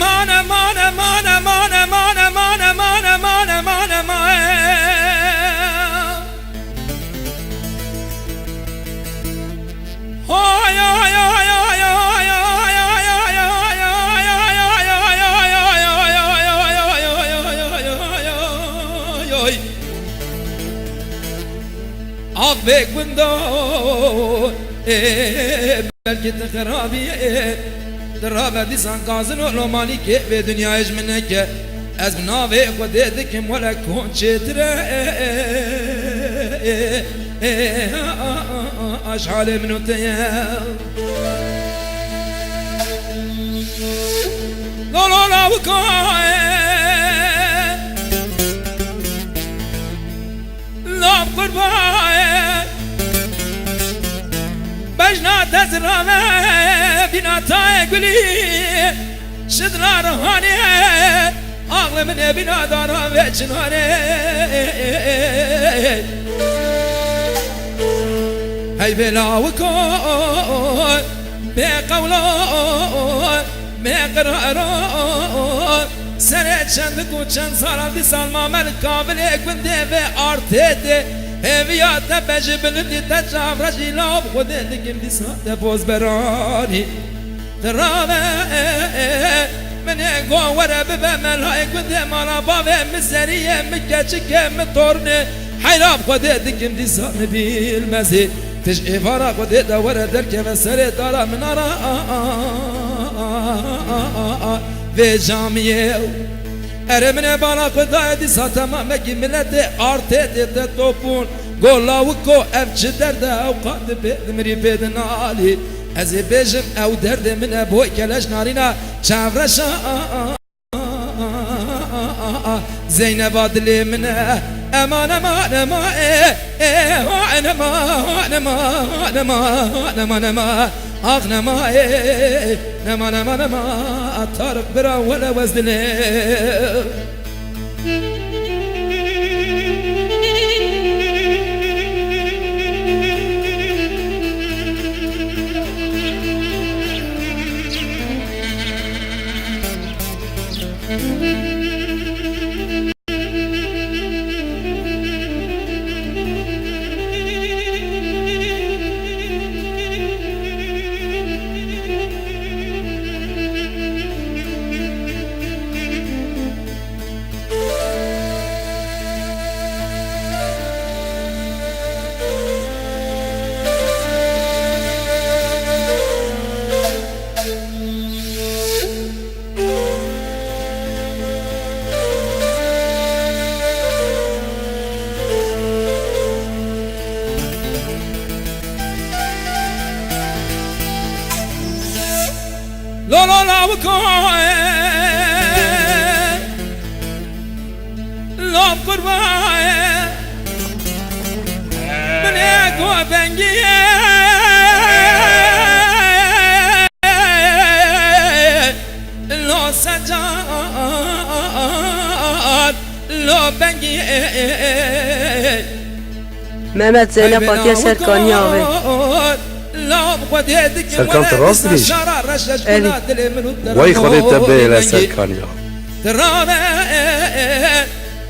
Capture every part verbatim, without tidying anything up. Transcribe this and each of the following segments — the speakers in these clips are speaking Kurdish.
Mane, mane, mane, mane, mane, mane, mane, mane, mane, mane. Hay, hay, hay, hay. Ax vê gundo, ê, belkî tu xirabî, ê, tu rabe dîsan gazin û lomanî kê vê dinyayê ji min neke. Ez bi navê Xwedê dikim wele kon çêtir e, ê, ê, ê, a, a, a, a, ji halê min û te ye. Lo, lo, lawika, ê. Lav qurbaye. Bejna te zirave bîna tayê gulî. Şidla rihanê. Axlê min ê bîna dara vê çinarê. Hey vê lawiko. Bê qewlo. Bê qiraro. Serê çendik û çend salan dîsan mame li kavilê gundê vê artê tê. Hêviya te be ji bilindî te çavre jî lav Xwedê dikim dîsa te boz beranî. Qirave min ê go were bibe melayê gundê mala bavê min zeriyê min keçikê min tornê. Heyra bi Xwedê dikim dîsa min bîlmezî. Tij êvara Xwedê de were derkeve serê dara min ara vê camiyê. Erê min ê bala xwe dayê dîsa temamekî miletê artê tê te topûn. Go lawiko ev çi derde ew qat pê dimirî pê dinalî. Ez ê bêjim ew derdê min e boy keleş narîna çavreşa. Zeyneba dilê min e. Eman, eman, eman, e, e, ha, nema, nema, nema, nema, nema. Ax nema, e, nema, nema, nema. Tarık bira wele wez dilê. Lo, lo, lawiko, e, lo, qurbaye, min ê go bengî, e, lo, secan, lo, bengî, e. Mehmet, Zeynep hatiye ser kaniya avê. Serkan, tu rast dibêjî. Elî. Wey Xwedê te bêle ser kaniya. Tirane,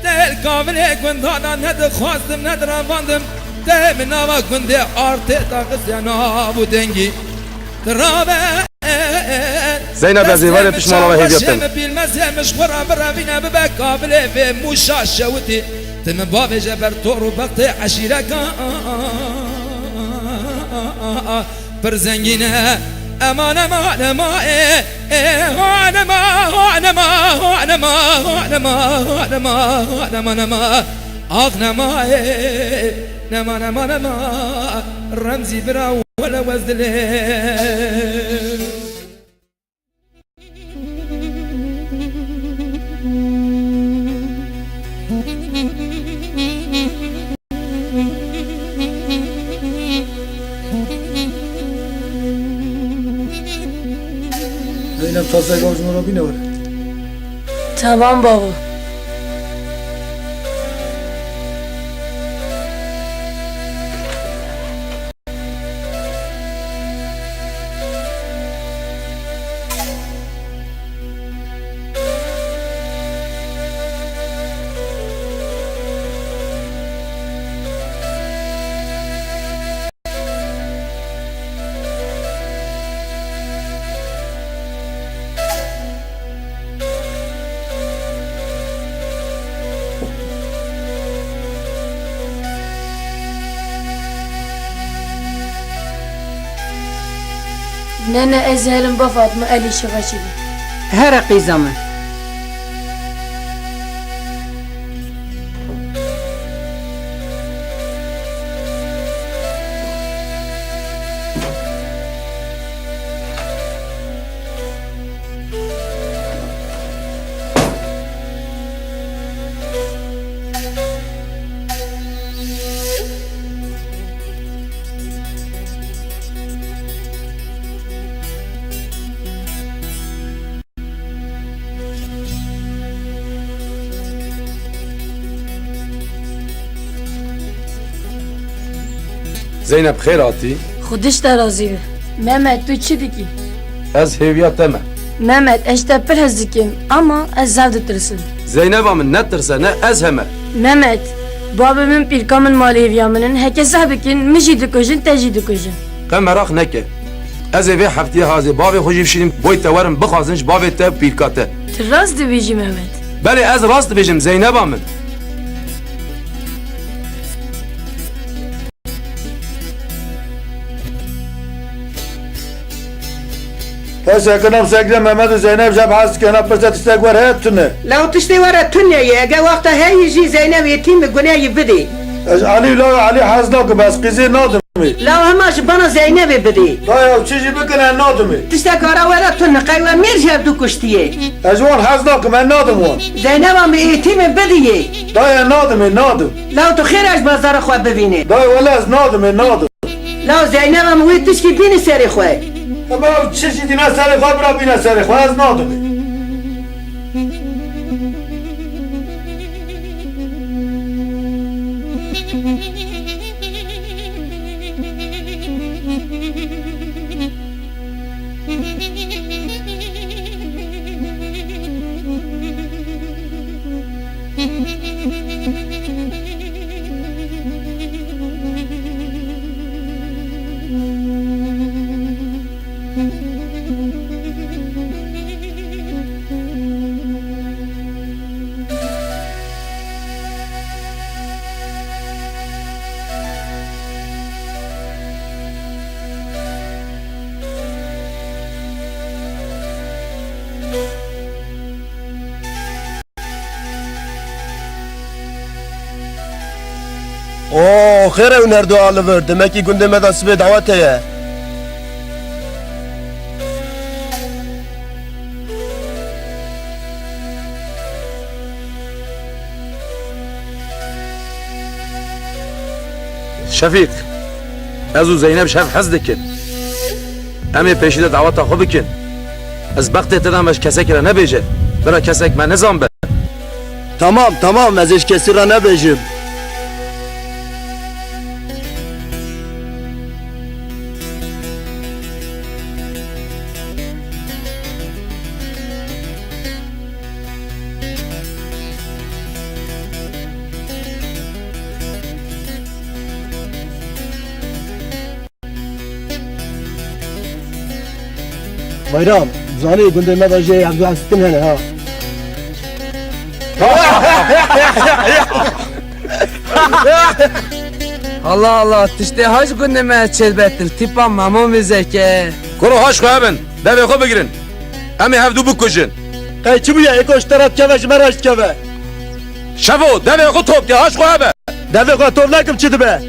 tel kavilê gundana ne dixwastim, ne direvandim. Te min nava gundê artê daxisiya nav û dengî. Tirane. Zeynep, ez êvarê pişmana ve hêviya te me. Pîlmezê min ji xwe re birevîne bibe kavilê vê mûşa şewitî. Ti min bavêje ber tor û bextê eşîreka pir zengîn e. Eman, eman, eman, e, e, ha, nema, ha, nema, ha, nema, ha, nema, ha, nema, nema. Ax nema, e, nema, nema, nema. Remzî bira wele wez dilê. Zeynep, tasayê gavjino re bîne were. Tamam babo. Ne, ne, ez herim ba Fatma, elî şixeşî bû. Here qîza min. Zeynep, xêr hatî. Xwedê ji te razî be. Mehmet, tu çi dikî? Ez hêviya te me. Mehmet, ez ji te pir hez dikim, ama ez zaf ditirsim. Zeyneba min, netirse, ne ez heme. Mehmet, babê min, pîrka min malê hêviya min in, heke zeh bikin, min jî dikujin, te jî dikujin. Qe meraq neke. Ez ê vê heftiyê hazê bavê xwe jî bişînim, boy te werim bixwazin ji bavê te û pîrka te. Tu rast dibêjî Mehmet. Belê, ez rast dibêjim Zeyneba min. Hesek nam sekre Mehmet û Zeynep jeb hez dike, na pirse tiştek wer heye tune. Law tiştê were tune ye, ege wexta heyî jî Zeynep êtîm bi guneyî bidî. Ez Elî law Elî hez nakim, ez qîzê nadim. Law hema ji bana Zeynebê bidî. Dayê, ew çi jî bikin, ez nadim ê. Tiştek ara were tune, qey we mêr ji hevdû kuştiyê. Ez wan hez nakim, ez nadim wan. Zeyneba min êtîmê bidiyê. Dayê, ez nadim ê, nadim. Law tu xêr ez bazara xwe bivînê. Dayê, wele ez nadim ê, nadim. Law Zeyneba min wê tişkî bîne serê xwe. Hema ew çi jî dîne serê xwe, bira bîne serê xwe, ez nadim ê. Oo, xêr e hûn her du a li vir. Demekî gundê me de sibê dawet heye. Şefîq, ez û Zeynep ji hev hez dikin. Em ê pêşî de daweta xwe bikin. Ez bextê te de me ji kesekî re nebêje. Bira kesek me nizan be. Tamam, tamam, ez ê ji kesî re nebêjim. Bayram, zanî gundê me de jê hevdu hestin hene ha. Allah Allah, tiştê haş gundê me çêdibetin, tîpa Memo Mizeke. Kuro haş xwe hebin, devê xwe bigirin. Em ê hevdu bikujin. Qey çi bûye, êko ji te re dikeve, ji me re jî dikeve. Şevo, devê xwe top ke, haş xwe hebe. Devê xwe top nekim çi dibe?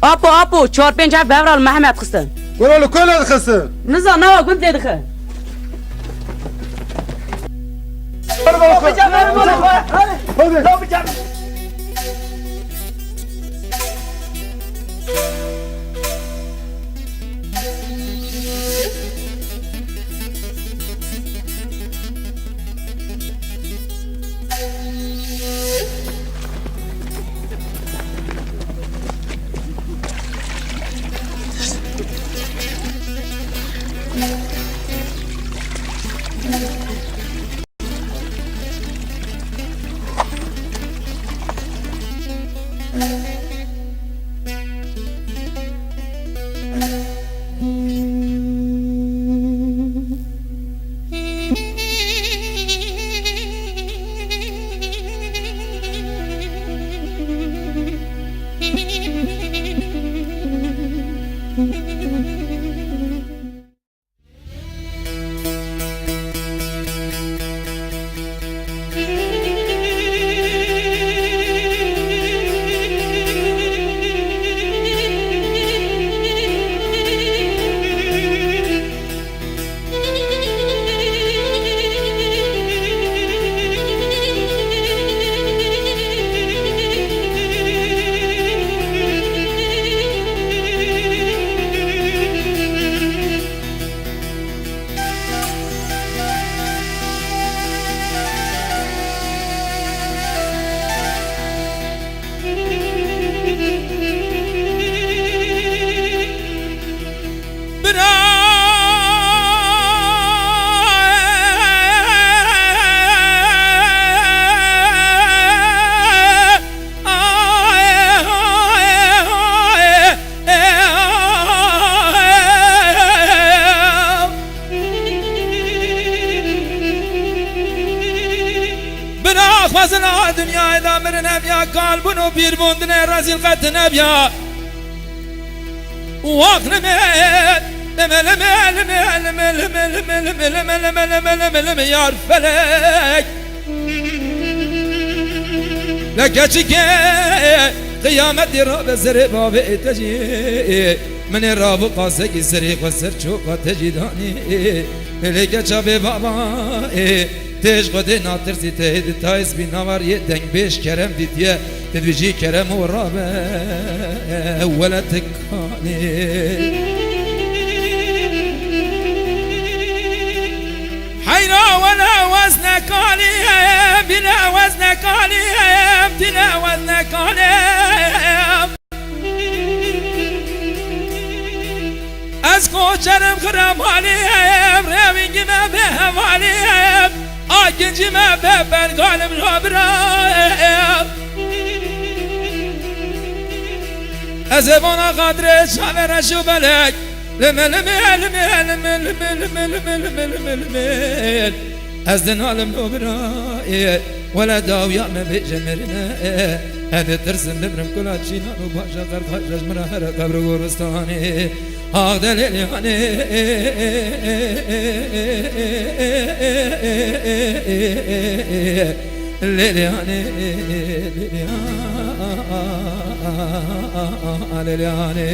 Apo, apo, çar pênc ev bevra li Mehmet xistin. Kuro li ku lê dixistin? Nizan, newa gund lê dixe. Hadi. Bira xwezin a dinyayê de mirin ev ya kal bûn û pîr bûn dinê rezîl qet nebiya. Wax lime, lime, lime, yar felek. Le keçike qiyametî rabe serê bavê te jî. Min ê rabû qasekî serê xwe ser çoka te jî danî. Lê keça bê baba ê, tê ji Xwedê natirsî te ê di tayê spî navariyê dengbêj kerem dîtiye. Te dibêjî kerem û rabe wele tikanê. Heyra wele weznekanî em, bîle weznekanî em, tîle weznekanê em. Ez koçerim xiramalî em, rêwîngî me bê hevalî em, akincî me bê bengalim rabira em. Ez ê vana xatirê çavê reş û belek, lime, lime, lime. Ez dinalim no birayê, wele dawiya me bêje mirine. Ez ditirsim bimrim kula çînan û baja qerqaja ji min re here qebr û goristanê. Ax de lêlî hanê, lêlî hanê, lêlî hanê, lêlî hanê.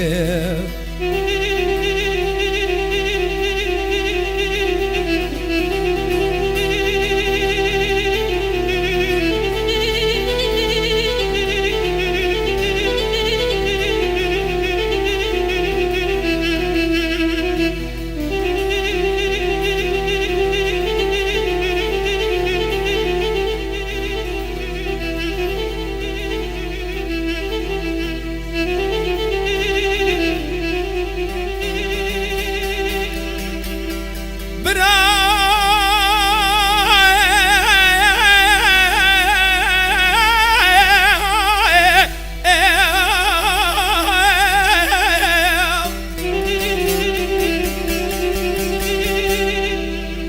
Bira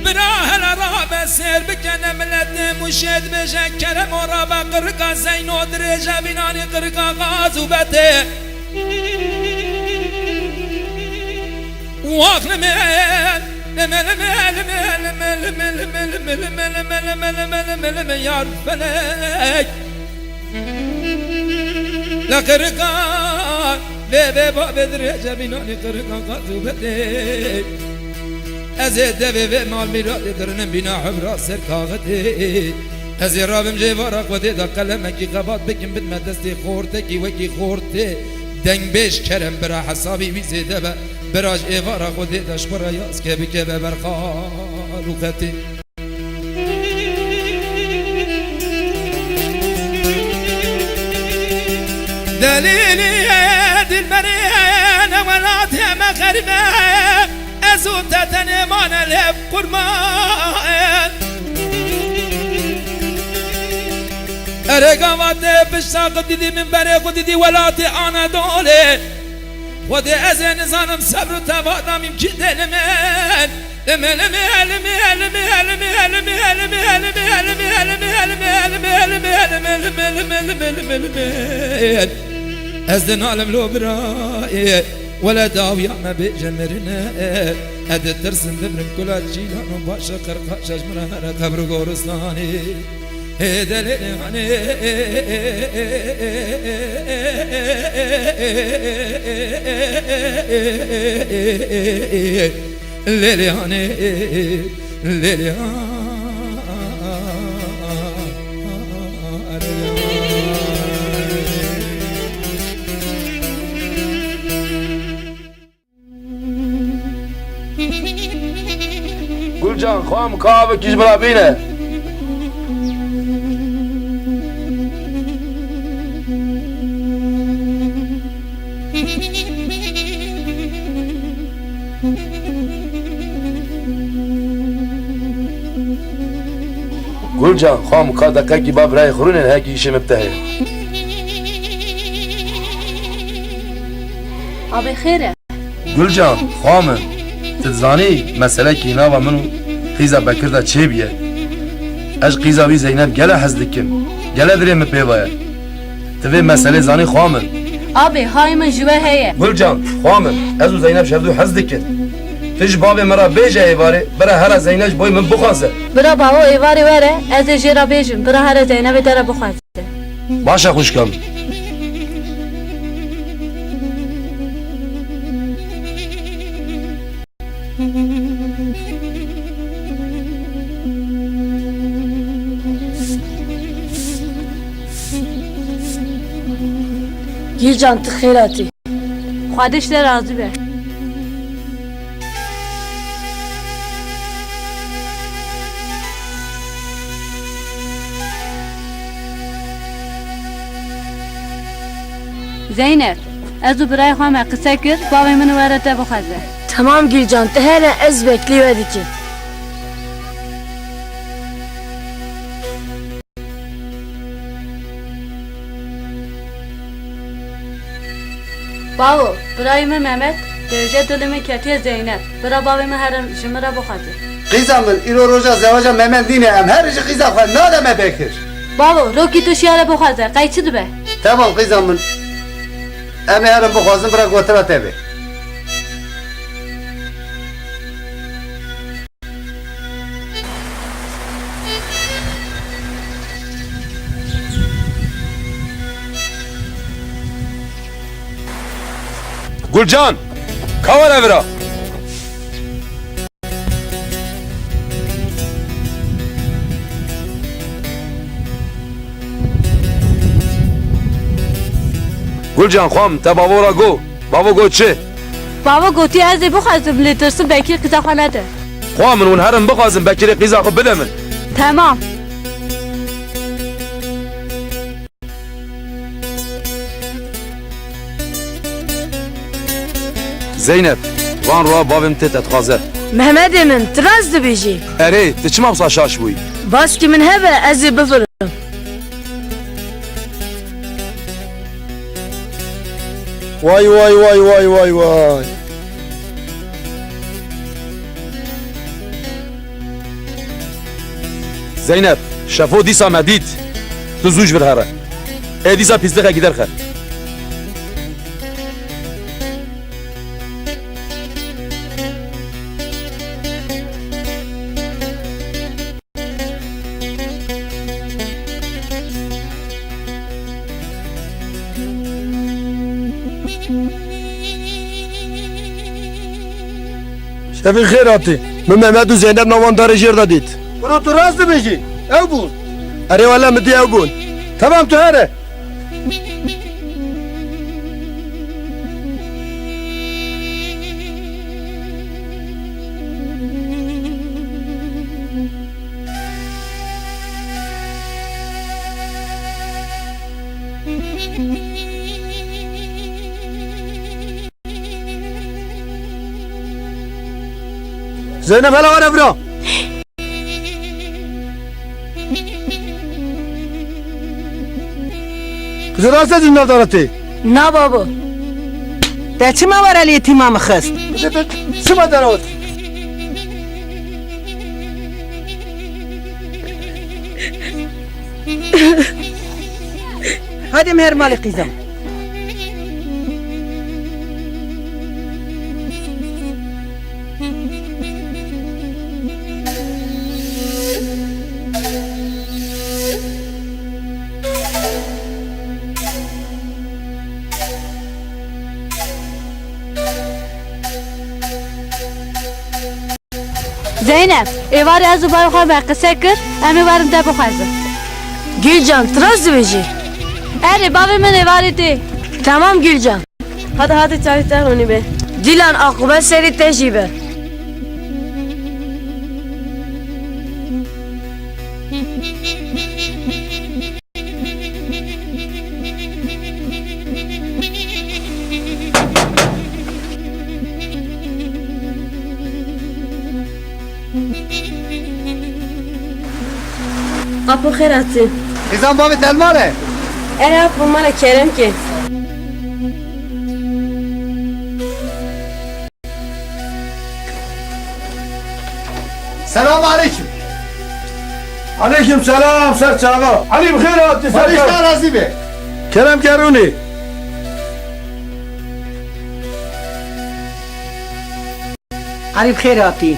Bira hele rabe sêr bikene miletê Mûşê dibêje kerem o rabe qirika Zeyno dirêje bînanî qirika Gaz û Betê. Wax lime, lime, lime, yar felek. Le qirika vê, vê bavê dirêje bînanî qirika Gaz û Betê. Ez ê devê vê mal mîratê dirinim bîna hibra ser kaxitê. Ez ê rabim jê vara Xwedê de qelemekî xebat bikim, bidme destê xortekî wekî xortê dengbêj kerem bira hesabî wî zêde be. Bira ji êvara Xwedê de ji xwe re yaz ke bikeve ber xal û xetê. Delîlî dilberê ne welatê me xerîbe, ez û te tenê mane lê qurban. Erê gava te pişta xwe didî min berê xwe didî welatê Anadolê. Xwedê ez ê nizanim sebr û tevada mîmkîn tê li min. Li min, li min, li min. Ez dinalim lo birayê. Wele dawiya me bêje mirine. Ez ditirsim bimrim kula cîlan û başa qirqaşa ji min re nere qebr û goristanê. Hê delê hanê. Lê lê hanê, lê lê hanê. Gulcan, xwam, ka avekî ji min re bîne. Gulcan, xwam, ka deqekî ba birayê xirûnên hekî îşê min bi te heye. Abê xêr e? Gulcan, xwa min, tu dizanî meselekî nava min û qîza Bekir de çêbûye. Ez ji qîza wî Zeynep gele hez dikim. Gele dirê min pê ve ye. Tu vê meselê zanî xwa min. Abê, hayê min ji we heye. Gulcan, xwa min, ez û Zeynep ji hevdû hez dikin. Tu ji bavê min re bêje êvarê, bira here Zeynep ji boyê min bixwaze. Bira bawo êvarê were, ez ê jê re bêjim, bira here Zeynepê te re bixwaze. Baş e xwişka min. Gîlcan, tu xêr hatî. Xwedê ji te razî be. Zeynep, ez û birayê xwe me qise kir, bavê min û were te bixwaze. Temam Gîlcan, tu here ez beklî we dikim. Bawo, birayê min Mehmet, dibêje dilê min ketiye Zeynep. Bira bavê min here ji min re bixwaze. Qîza min, îro roja zewaja Mehmet nîne, em herin ji qîza xwe, nademe Bekir. Bawo, rokî tu şiyare bixwaze, qey çi dibe? Temam qîza min. Em ê herin bixwazin, bira gotina te bê. Gulcan! Ka were vira! Gulcan, xwam, te bavo ra go. Bavo got çi? Bavo gotiye ez ê bixwazim, lê tirsim Bekir qîza xwe nede. Xwa min, hûn herin bixwazin Bekirê qîza xwe bide min. Temam. Zeynep, van roa bavê min tê te dixwaze. Mehmedê min, tu rast dibêjî. Erê, tu çima wisa şaş bûyî? Baskî min hebe, ez ê bifirim. Vay, vay, vay, vay, vay, vay. Zeynep, şefo dîsa me dît. Tu zû ji vir here. Ê dîsa pîslixekî derxe. Şevî xêr hatî. Min Mehmet û Zeynep nav wan darê jêr de dît. Bro, tu rast dibêjî. Ew bûn. Erê wele min dî ew bûn. Temam, tu here. Zeynep, hele were vira. Ji rastê jî navdara tê. Na babo. Te çima were li yetîma min xist? Çima derawt? Hadi meher malê qîza. Zeynep, êvarê ez û bavê xwe me qise kir, em ê werin te bixwezin. Gülcan, tu rast dibêjî? Erê, bavê min êvarê tê. Temam Gülcan. Hadi, hadi, çavê te hûnî be. Dîlan, aqûbet serê te jî be. Apo xêr hatî. Xizan bavê te li mal e? Erê apo, mala Kerem ke. Selam aleyküm. Aleyküm selam, ser çava. Elî, bi xêr hatî, ser çava. Xwedê ji te razî be. Kerem ke rûnê. Elî, bi xêr hatî.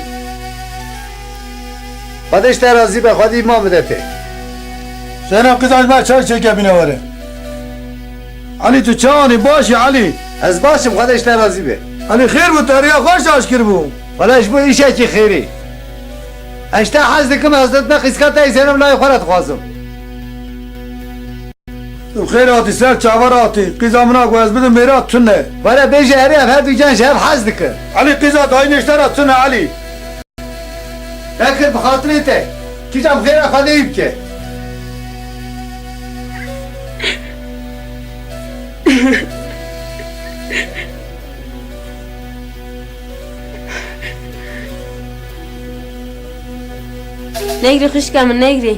Xwedê ji te razî be, Xwedê îman bide te. Zeynep, qîza ji me çay çêke bîne were. Elî, tu çawanî, baş î Elî? Ez baş im, Xwedê ji te razî be. Elî, xêr bû, te riya xweş aşkir bû. Wele ji bo îşekî xêrî. Ez ji te hez dikim, ez dibme qîzka te yî Zeynep layê xwe re dixwazim. Tu xêr hatî, ser çava re hatî. Qîza min a ku ez bidim mêra tune. Were bêje erê, ev her du can ji hev hez dikin. Elî, qîza dayînê ji te re tune Elî. Vekir bi xatirê te. Kîjan bi xêra Xwedê wî bike. Negirî xwişka min, negirî.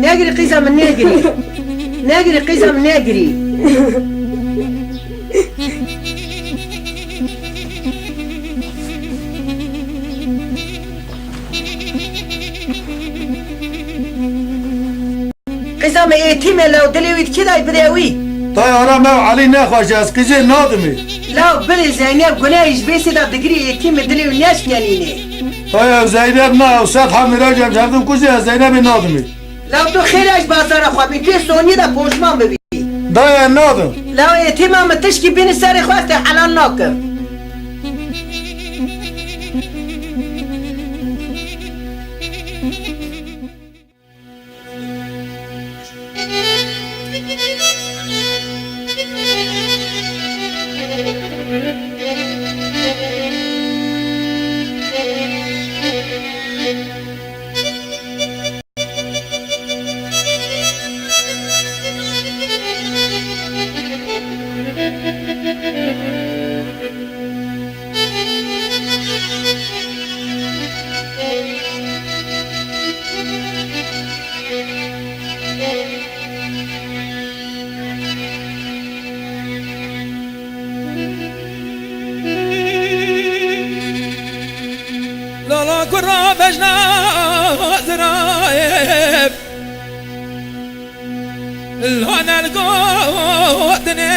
Negirî qîza min, negirî. Negirî qîza min, negirî. Qîza me êtîm e, law dilê wî dikî day bidê wî. Tay aram ew Elî nexweş e, ez qîzê nadimê. Law bilê Zeynep gunehê ji bêsê de digirî êtîm e, dilê wî neşkenînê. Tay ew Zeynep na, ew sed hemî rewşen hevdû kujê, ez Zeynepê nadimê. Law tu xêra ji bazara xwe bî, tu yê soniyê de poşman bibî. Dayê nadim. Law êtîma min tişkî bînî serê xwe, ez te helal nakim. Lala kurra bejna zirayê. Lane li gotinê.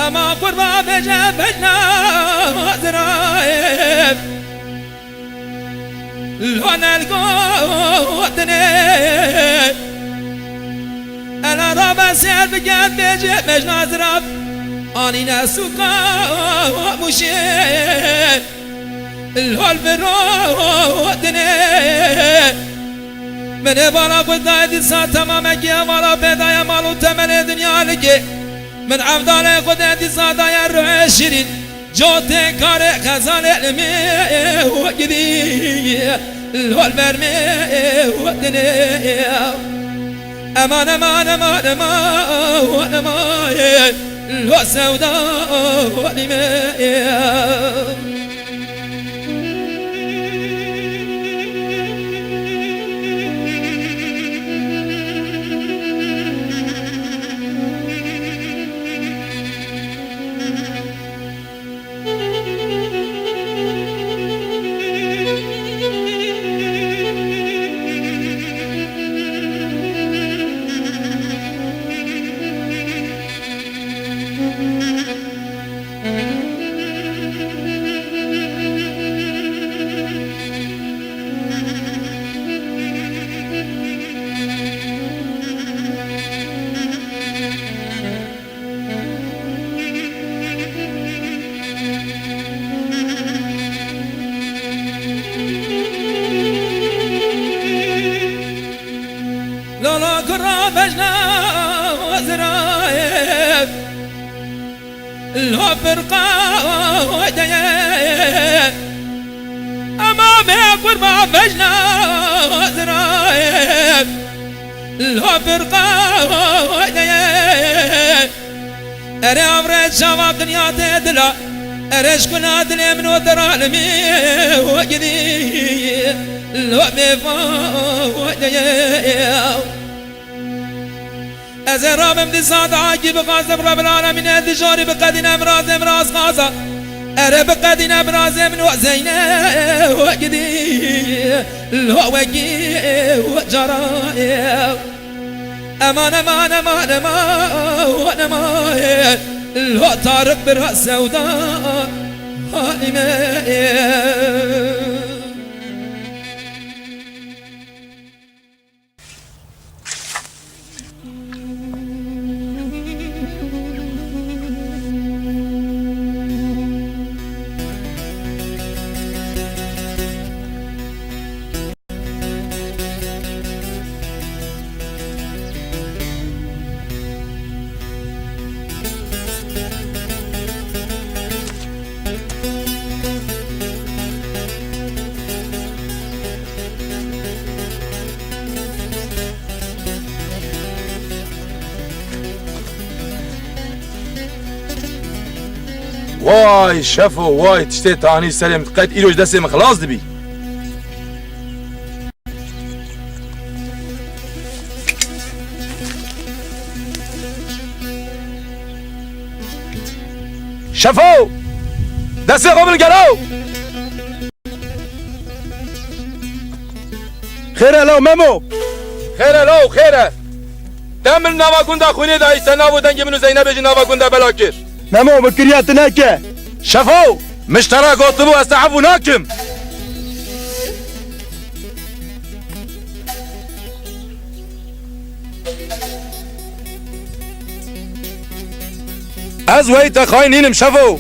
Ema qurba bêje bejna zirayê. Lane li gotinê. Ela rabe ser biket bêje bejna zirav. Anîne sûka mûşê. Lol virotine. Min ê bala xwe dayê dîsa temamekî ewala pê daye mal û temelê dinya likê. Min evdalê xwe de dîsa daye ruhê şirîn. Cotê karê xezalê li min Gidî, lol ber me, dinê. Eman, eman, eman, eman, eman, lo sewda, me. Lala kura vejna Ezraîl, lo firqa deye. Ama me kurba vejna Ezraîl, lo firqa deye. Ere avre çava dinya te dila, ere şkuna dilê min o te ralimî o gidî, lo bêfa o deye. Ez ê rabim di saet akî bixazim Rebil Alemîn ez di jorî biqedîne mirazê min rast xaza. Ere biqedîne mirazê min o Zeyne o gidî, lo wekî o cara. Eman, eman, eman, eman, eman. Lo Tarık bira sewda halî me. Way Şefo, way, tiştê tanî serê min, qet îro ji destê min xilas dibî? Şefo! Destê xwe bin gelo! Xêr e law Memo? Xêr e law, xêr e. Te min nava gunda xwînê dayî, te nav û dengê min û Zeynebê jî nava gunda bela kir. Memo, min kiriya tu neke. Şefo, min ji te re gotibû ez te efû nakim. Ez weyî te xayîn nînim Şefo.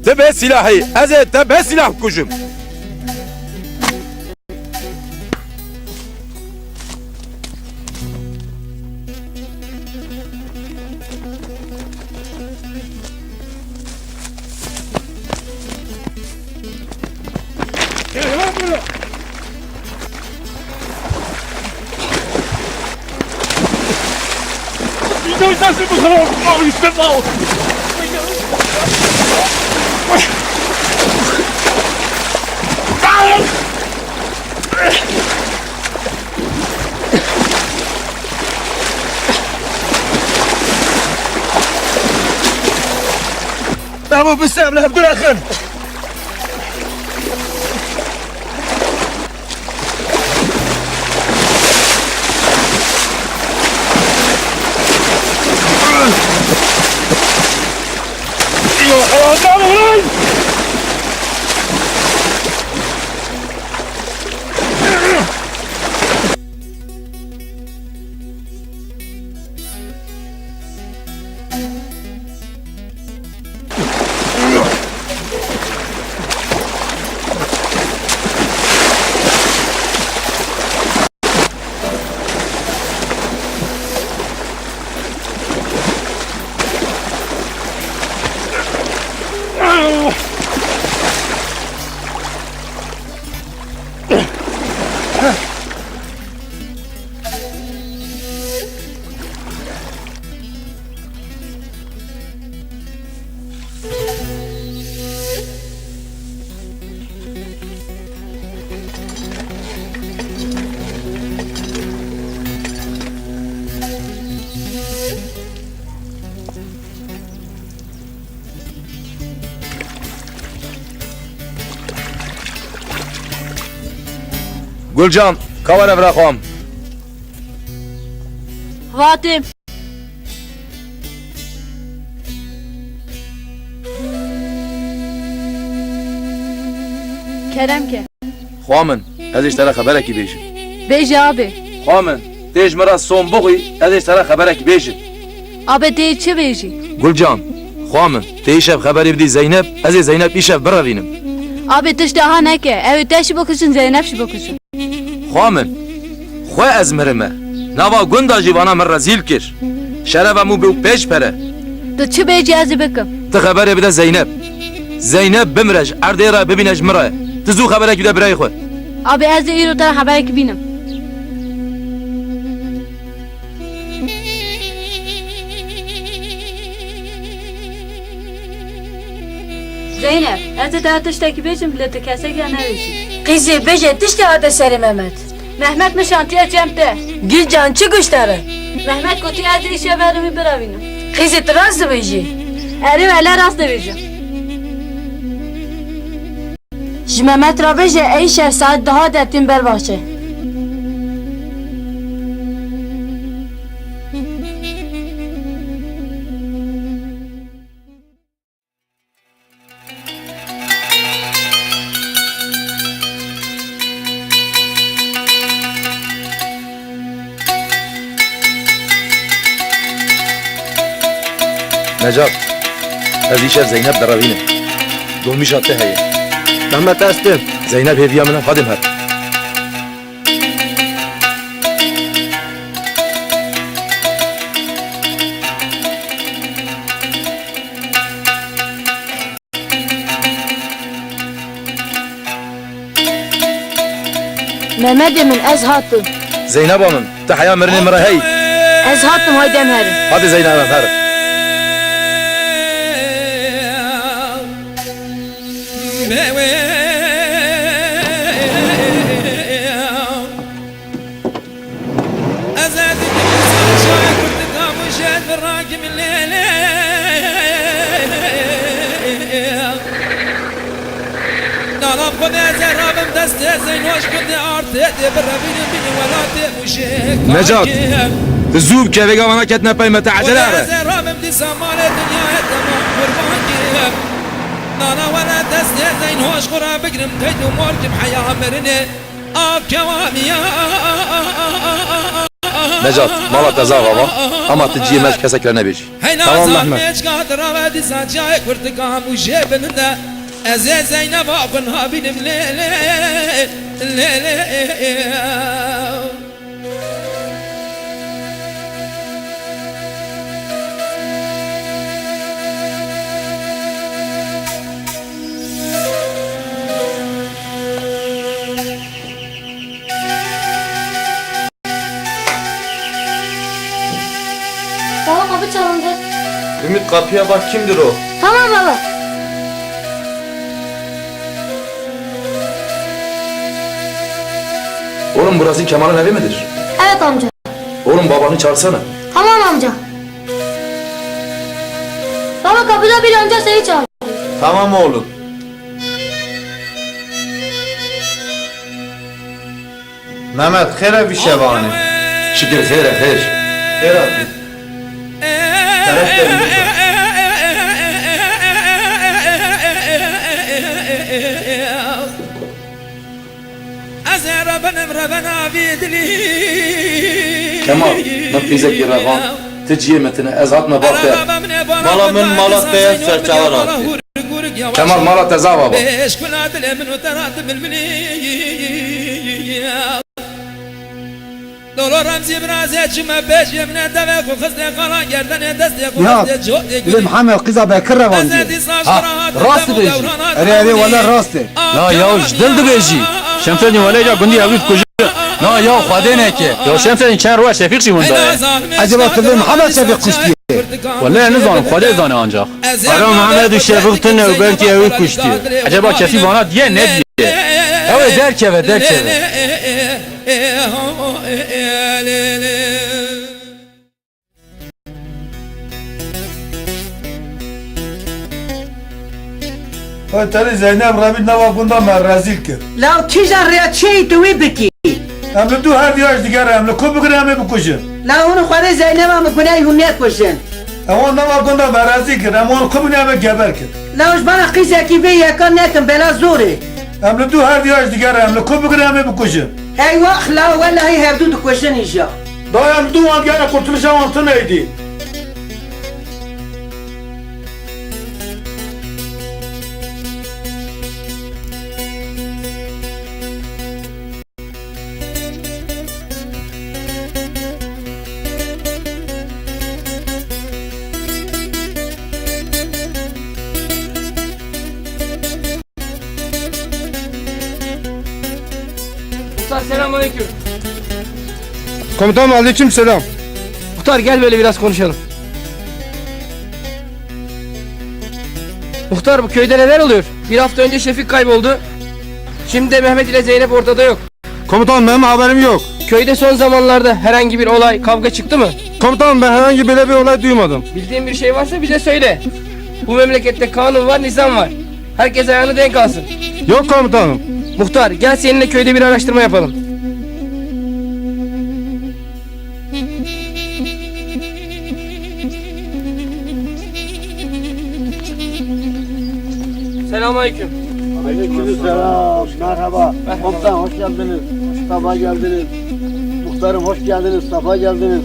Tu bê sîlahî, ez ê te bê sîlah bikujim. Bravo, biste, em li hev dû nexin. Gulcan, ka were vira xwe. Hatê. Kerem ke. Xwa min, ez ê ji te re xeberekî bêjim. Bêje abê. Xwa min, tê ji min re som bixwî, ez ê ji te re xeberekî bêjim. Abê tê çi bêjî? Gulcan, xwa min, tê îşev xeberê bidî Zeynep, ez ê Zeynep îşev birevînim. Abê tişt aha neke, ew ê te jî bikujin, Zeynep jî bikujin. Xwa min, xwe ez mirime. Nava gunda jî vana min rezîl kir. Şereva min bû pêş pere. Tu çi bêjî ez ê bikim. Tu xeberê bide Zeynep. Zeynep bimire ji erdê re bibîne ji min re. Tu zû xeberekî bide birayê xwe. Abê ez ê îro te re xeberekî bînim. Zeynep, ez ê te tiştekî bêjim, lê tu kesekî nebêjî. Qîzê, bêje tiştê hate serê Mehmet. Mehmet nişantiye cem te. Gilcan, çi goşt te re? Mehmet gotî ez ê îşev herim wî birevînim. Qîzê, tu rast dibêjî. Erê wele rast dibêjim. Ji Mehmet re bêje ê îşev saet duha de tîn ber baxçe. Necat, ez îşev Zeynep direvînim. Dolmîşa te heye. Mehmet, ez tim. Zeynep hêviya min e, hadê em herin. Mehmedê min, ez hatim. Zeyneba min, tu heya mirinê min re hey? Ez hatim, haydi em herin. Hadi Zeynep, em herin. Ez ê dikim sar şayê kurtika mûşê ez virakim lê lê. Nana xwe de ez ê rabim destê Zeynoş gundê artê dê birevînin bînin welatê mûşê. Necat, tu zû bike vêga vana ketine pey me te ecele here. Ez ê rabim dîsa malê dinyayê temam qurban kim. Nana were destê Zeynoş xwe re bigrim qeyd û mor kim heya mirinê. Necat, mala te zava va, ama tu ciyê me ji kesek re nebêjî. Tamam Mehmet. Ez ê Zeyneba xwe nabînim lê lê lê lê. Baba, kapı çalındı. Ümit, kapıya bak, kimdir o? Tamam baba. Oğlum, burası Kemal'in evi midir? Evet amca. Oğlum, babanı çağırsana. Tamam amca. Baba, kapıda bir amca seni çağırıyor. Tamam oğlum. Mehmet, xêr e vî şevanê? Şikir xêr e, xêr. Xêr hatî. Şeref verin lütfen. Ez ê rebenim rebena vî dilî. Kemal, min qîzekî revan, ti ciyê min tine, ez hatime bal te. Mala min mala te ye, serçawe ratî. Kemal, mala te zava ba. Bêşkuna dilê min û te ra dibilbilî. Dolo Remzî birazê çime bêjê min e devê xwe xistê xala gerdenê destê xwe xistê cotê gulî. Lê Mihemed, qîza Bekir revandiye. Ha, rast dibêjî. Erê, erê, wele rast e. Ya, ya, ji dil dibêjî. Şemsedîn, wele ca gundî hevdû dikujin. Na ya, Xwedê neke. Ya Şemsedîn, çend roja Şefîq jî winda ye. Eceba tu vê Mihemed Şefîq kuştiye? Wele nizanim, Xwedê zane ancax. Ara Mihemed û Şefîq tune û belkî ew ê kuştiye. Eceba kesî vana diye, ne diye? Ew ê derkeve, derkeve. Hey, tenê Zeynep re bî nava gunda me rezîl kir. Law kîjan rêya çêyî tu wî bikî? Em li dû her diya ji diger re, em li ku bigrin em ê bikujin. Law hûn Xwedê Zeyneba min gunehî hûn nekujin. Em wan nava gunda me rezîl kir, em wan ku bigrin em ê geber kir. Law ji bana qîzekî vê yeka nekin, bela zor e. Em li dû her diya ji diger re, em li ku bigrin em ê bikujin. Eywax, law welahî hevdû dikujin îja. Dayê, em li dû wan digere, qurtulişa wan tune yî dî. Muhtar, selamünaleyküm. Komutanım, aleyküm selam. Muhtar, gel böyle biraz konuşalım. Muhtar, bu köyde neler oluyor? Bir hafta önce Şefik kayboldu. Şimdi de Mehmet ile Zeynep ortada yok. Komutanım, benim haberim yok. Köyde son zamanlarda herhangi bir olay, kavga çıktı mı? Komutanım, ben herhangi böyle bir olay duymadım. Bildiğin bir şey varsa bize söyle. Bu memlekette kanun var, nizam var. Herkes ayağını denk alsın. Yok komutanım. Muhtar, gel seninle köyde bir araştırma yapalım. Selamünaleyküm. Aleykümselam. Merhaba. Merhaba. Komutan, hoş geldiniz. Safa geldiniz. Muhtarım, hoş geldiniz. Safa geldiniz.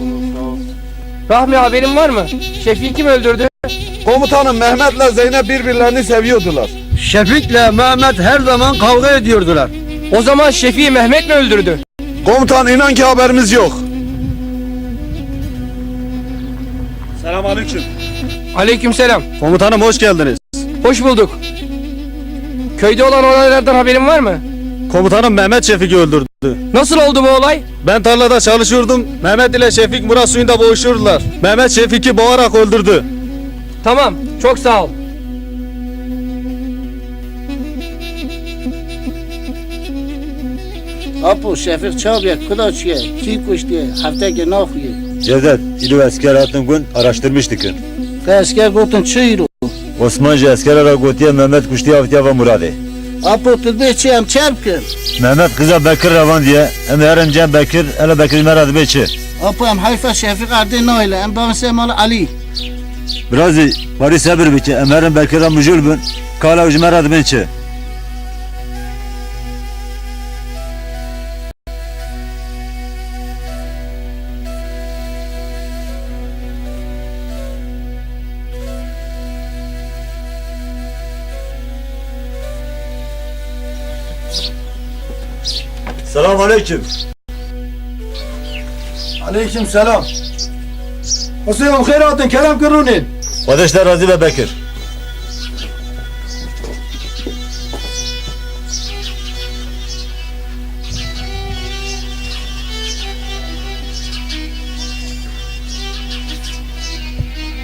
Rahmi, haberin var mı? Şefik'i kim öldürdü? Komutanım, Mehmet'le Zeynep birbirlerini seviyordular. Şefik'le Mehmet her zaman kavga ediyordular. O zaman Şefik'i Mehmet mi öldürdü? Komutan, inan ki haberimiz yok. Selamünaleyküm. Aleykümselam. Komutanım, hoş geldiniz. Hoş bulduk. Köyde olan olaylardan haberin var mı? Komutanım, Mehmet Şefik'i öldürdü. Nasıl oldu bu olay? Ben tarlada çalışıyordum. Mehmet ile Şefik murad suyunda boğuşuyordular. Mehmet Şefik'i boğarak öldürdü. Tamam, çok sağ ol. Apo, Şefik çawa bûye, kuda çûye, kî kuştiye, hefteke naxuye? Cevdet, îro esker hatin gund, araştirmiş dikin. Te esker gotin çi îro? Osman ji eskera re gotiye Mehmet kuştiye, avtiye va Muradê. Apo, tu dibê çi, em çer bikin? Mehmet qiza Bekir revandiye, em ê herin cem Bekir, hele Bekir ji me re dibê çi? Apo, em heyfa Şefik erdê nahêle, em bavin ser mala Elî. Birazî, barî sebir bike, em herin Bekir re mijûl bin, kala ew ji me re dibên çi? Selam aleyküm. Aleyküm selam. Hüseyin, xêr hatin, kerem kir rûnên. Xwedê ji te razî be Bekir.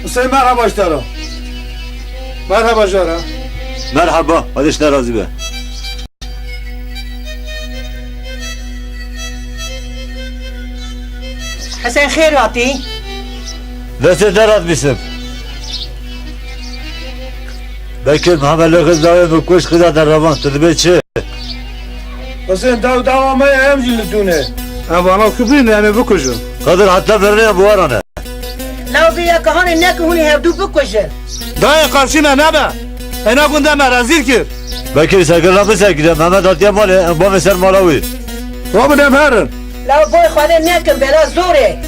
Hüseyin, merhaba ji te re. Merhaba jara. Merhaba, Xwedê ji te razî be. Hesen, xêr hatî. Destê te rast bîsim. Bekir Mihemed li xiz dawê min kuşt, xiza te revan, tu dibê çi? Hesen, daw dawa me ye, em jî li dû ne. Em vana ku bîne, em ê bikujin. Qadir, heta vernê em bi we re ne. Law vê yeka hanê neke hûn ê hevdû bikujin. Dayê, qarşî me nebe. Ena gunda me rezîl kir. Bekir, serkirina min serkiriye. Mehmet hatiye malê, em bavê ser mala wî. Rabin em herin. Law boy xwedê nekin, bela zor e.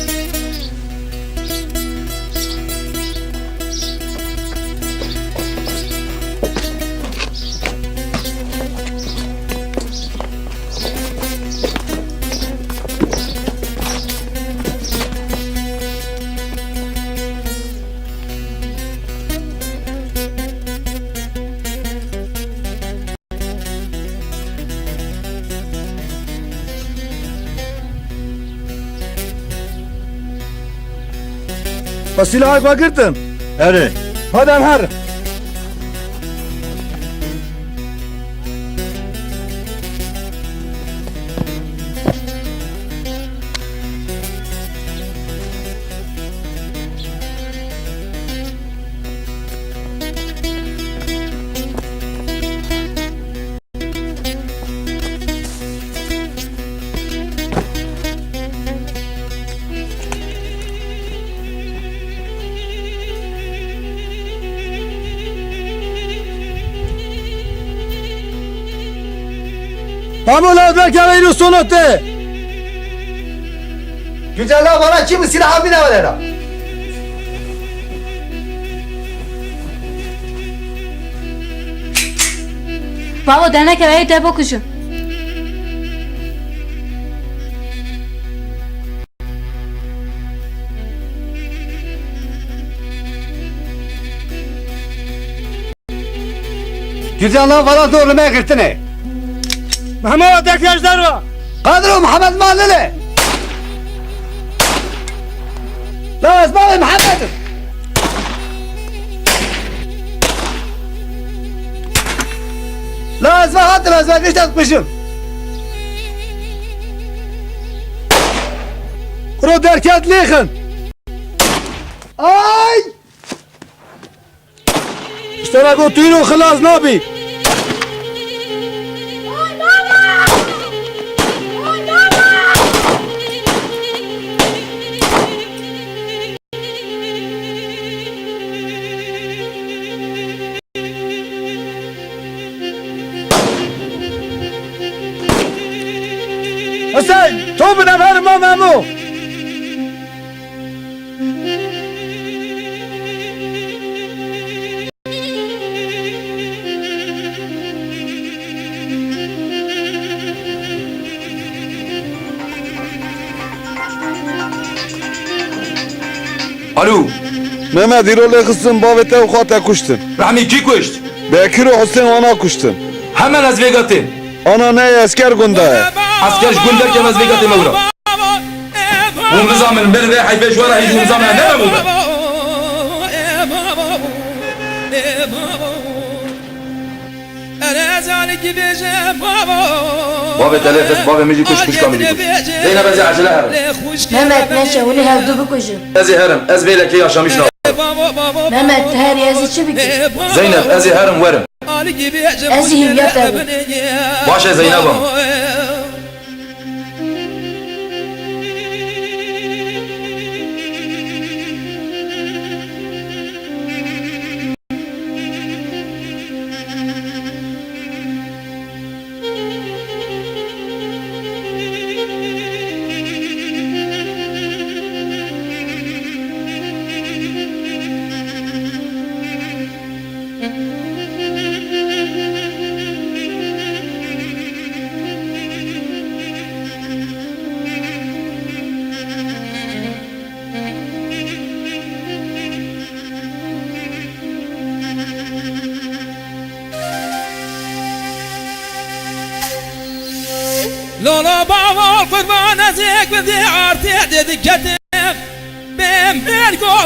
Xwe sîlahek vegirtin? Erê. Hadi em herin. Hemû lezberkevê îro sonote. Güzel lan, bana kim silah abi ne var? Bavo, deneke ve te bokuşu. Güzel lan, bana doğru me girtine. Mehmet, tek yaşlar var. Kadro Muhammed Malili. La ez bavê Mihemed im. La ez ve hatim, ez ve gişt ez kujim. Kuro derket lêxin. Ay! Ji te re got tu îro xilas nabî. Hüseyin, to bi never ma Memo. Alo. Mehmet, îro lê xistin bavê te û xwe te kuştin. Rehmî kî kuşt? Bekir û Husên wana kuştin. Hemen ez vêga têm. Ana ne esker gunda ye. Esker ji gundek em ez vêga têm ewra. Hûn bizanin ber vê heyfê ji we re hîç hûn bizanin ne bû be. Bavê te lê xist, bavê min jî kuşt, xwişka min jî kuşt. Zeynep, ez ê ecele herim. Mehmet, neşe, hûn ê hevdu bikujin. Ez ê herim, ez vê lekê yaşamîş nakim. Mehmet, tu herî, ez ê çi bikim? Zeynep, ez ê herim werim. Ez ê hîviya te bim. Baş e Zeyneba. Lolo bavo qurban, ez ê gundê artê dê diketim. Bê mergo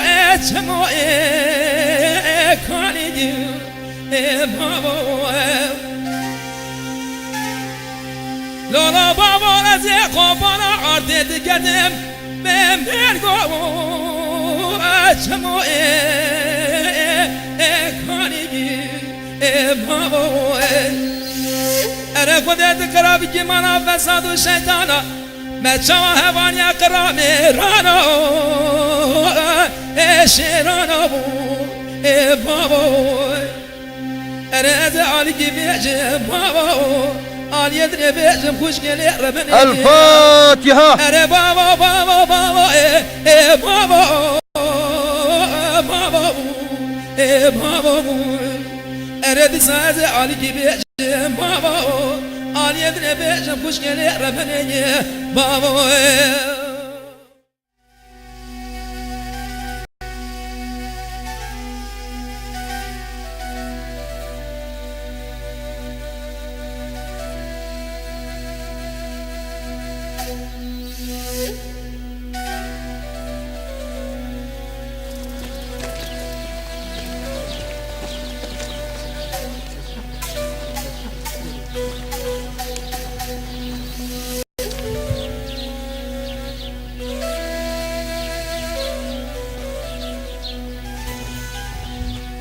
e çimo e kanî e bavo e. Lolo bavo, ez ê qopana artê diketim. Bê mergo e çimo e e kanî e bavo e. Ere Xwedê dikira bikî mana fesad û şeytana. Me çawa hevaniya qira mêrana, ê şêrana bû, ê bavo. Ere ez ê alîkî bêjim, bavo. Aliyê dinê bêjim, xwişkê lê reminê. El Fatiha. Ere bavo, bavo, bavo, ê, ê bavo, bavo, ê bavo. Ere dîsa ez ê alîkî bêjim, bavo. Aliyê dinê bêjim, xwişkê lê reminê ye, bavo.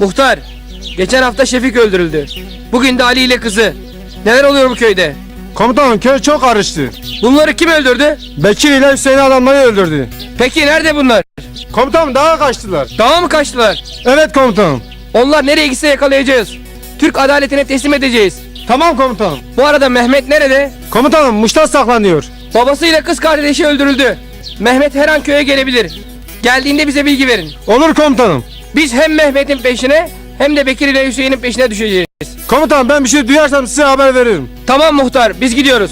Muhtar, geçen hafta Şefik öldürüldü. Bugün de Ali ile kızı. Neler oluyor bu köyde? Komutanım, köy çok karıştı. Bunları kim öldürdü? Bekir ile Hüseyin adamları öldürdü. Peki nerede bunlar? Komutanım, dağa kaçtılar. Dağa mı kaçtılar? Evet komutanım. Onlar nereye gitse yakalayacağız. Türk adaletine teslim edeceğiz. Tamam komutanım. Bu arada Mehmet nerede? Komutanım, Muş'ta saklanıyor. Babasıyla kız kardeşi öldürüldü. Mehmet her an köye gelebilir. Geldiğinde bize bilgi verin. Olur komutanım. Biz hem Mehmet'in peşine hem de Bekir ile Hüseyin'in peşine düşeceğiz. Komutanım, ben bir şey duyarsam size haber veririm. Tamam muhtar, biz gidiyoruz.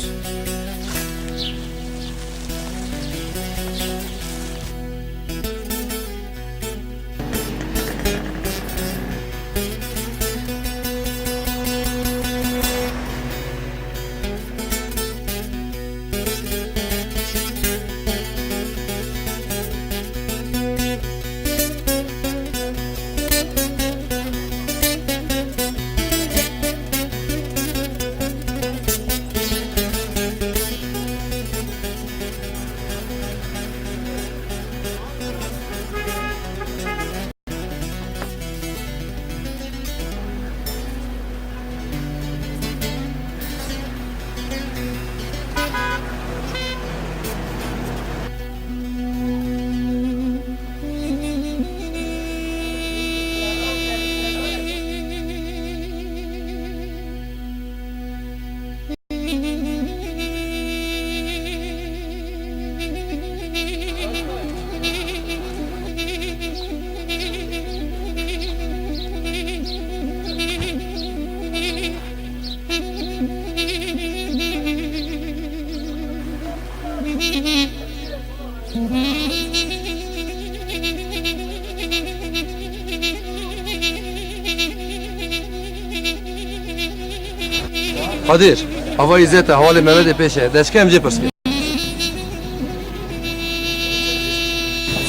Kadir, ava Îzzet e, hevalê Mehmetê pêş e. Deşke em jê pirs bikin.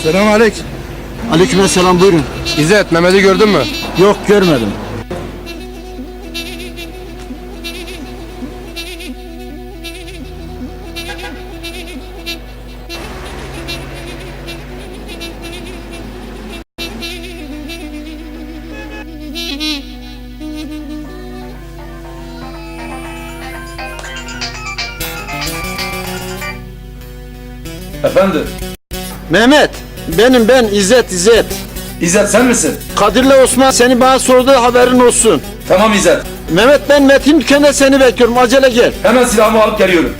Selam aleyküm. Aleyküm selam, buyurun. İzzet, Mehmet'i gördün mü? Yok, görmedim. Efendim? Mehmet, benim ben, İzzet, İzzet. İzzet, sen misin? Kadir'le Osman seni bana sordu, haberin olsun. Tamam İzzet. Mehmet, ben Metin dükkanda seni bekliyorum, acele gel. Hemen silahımı alıp geliyorum.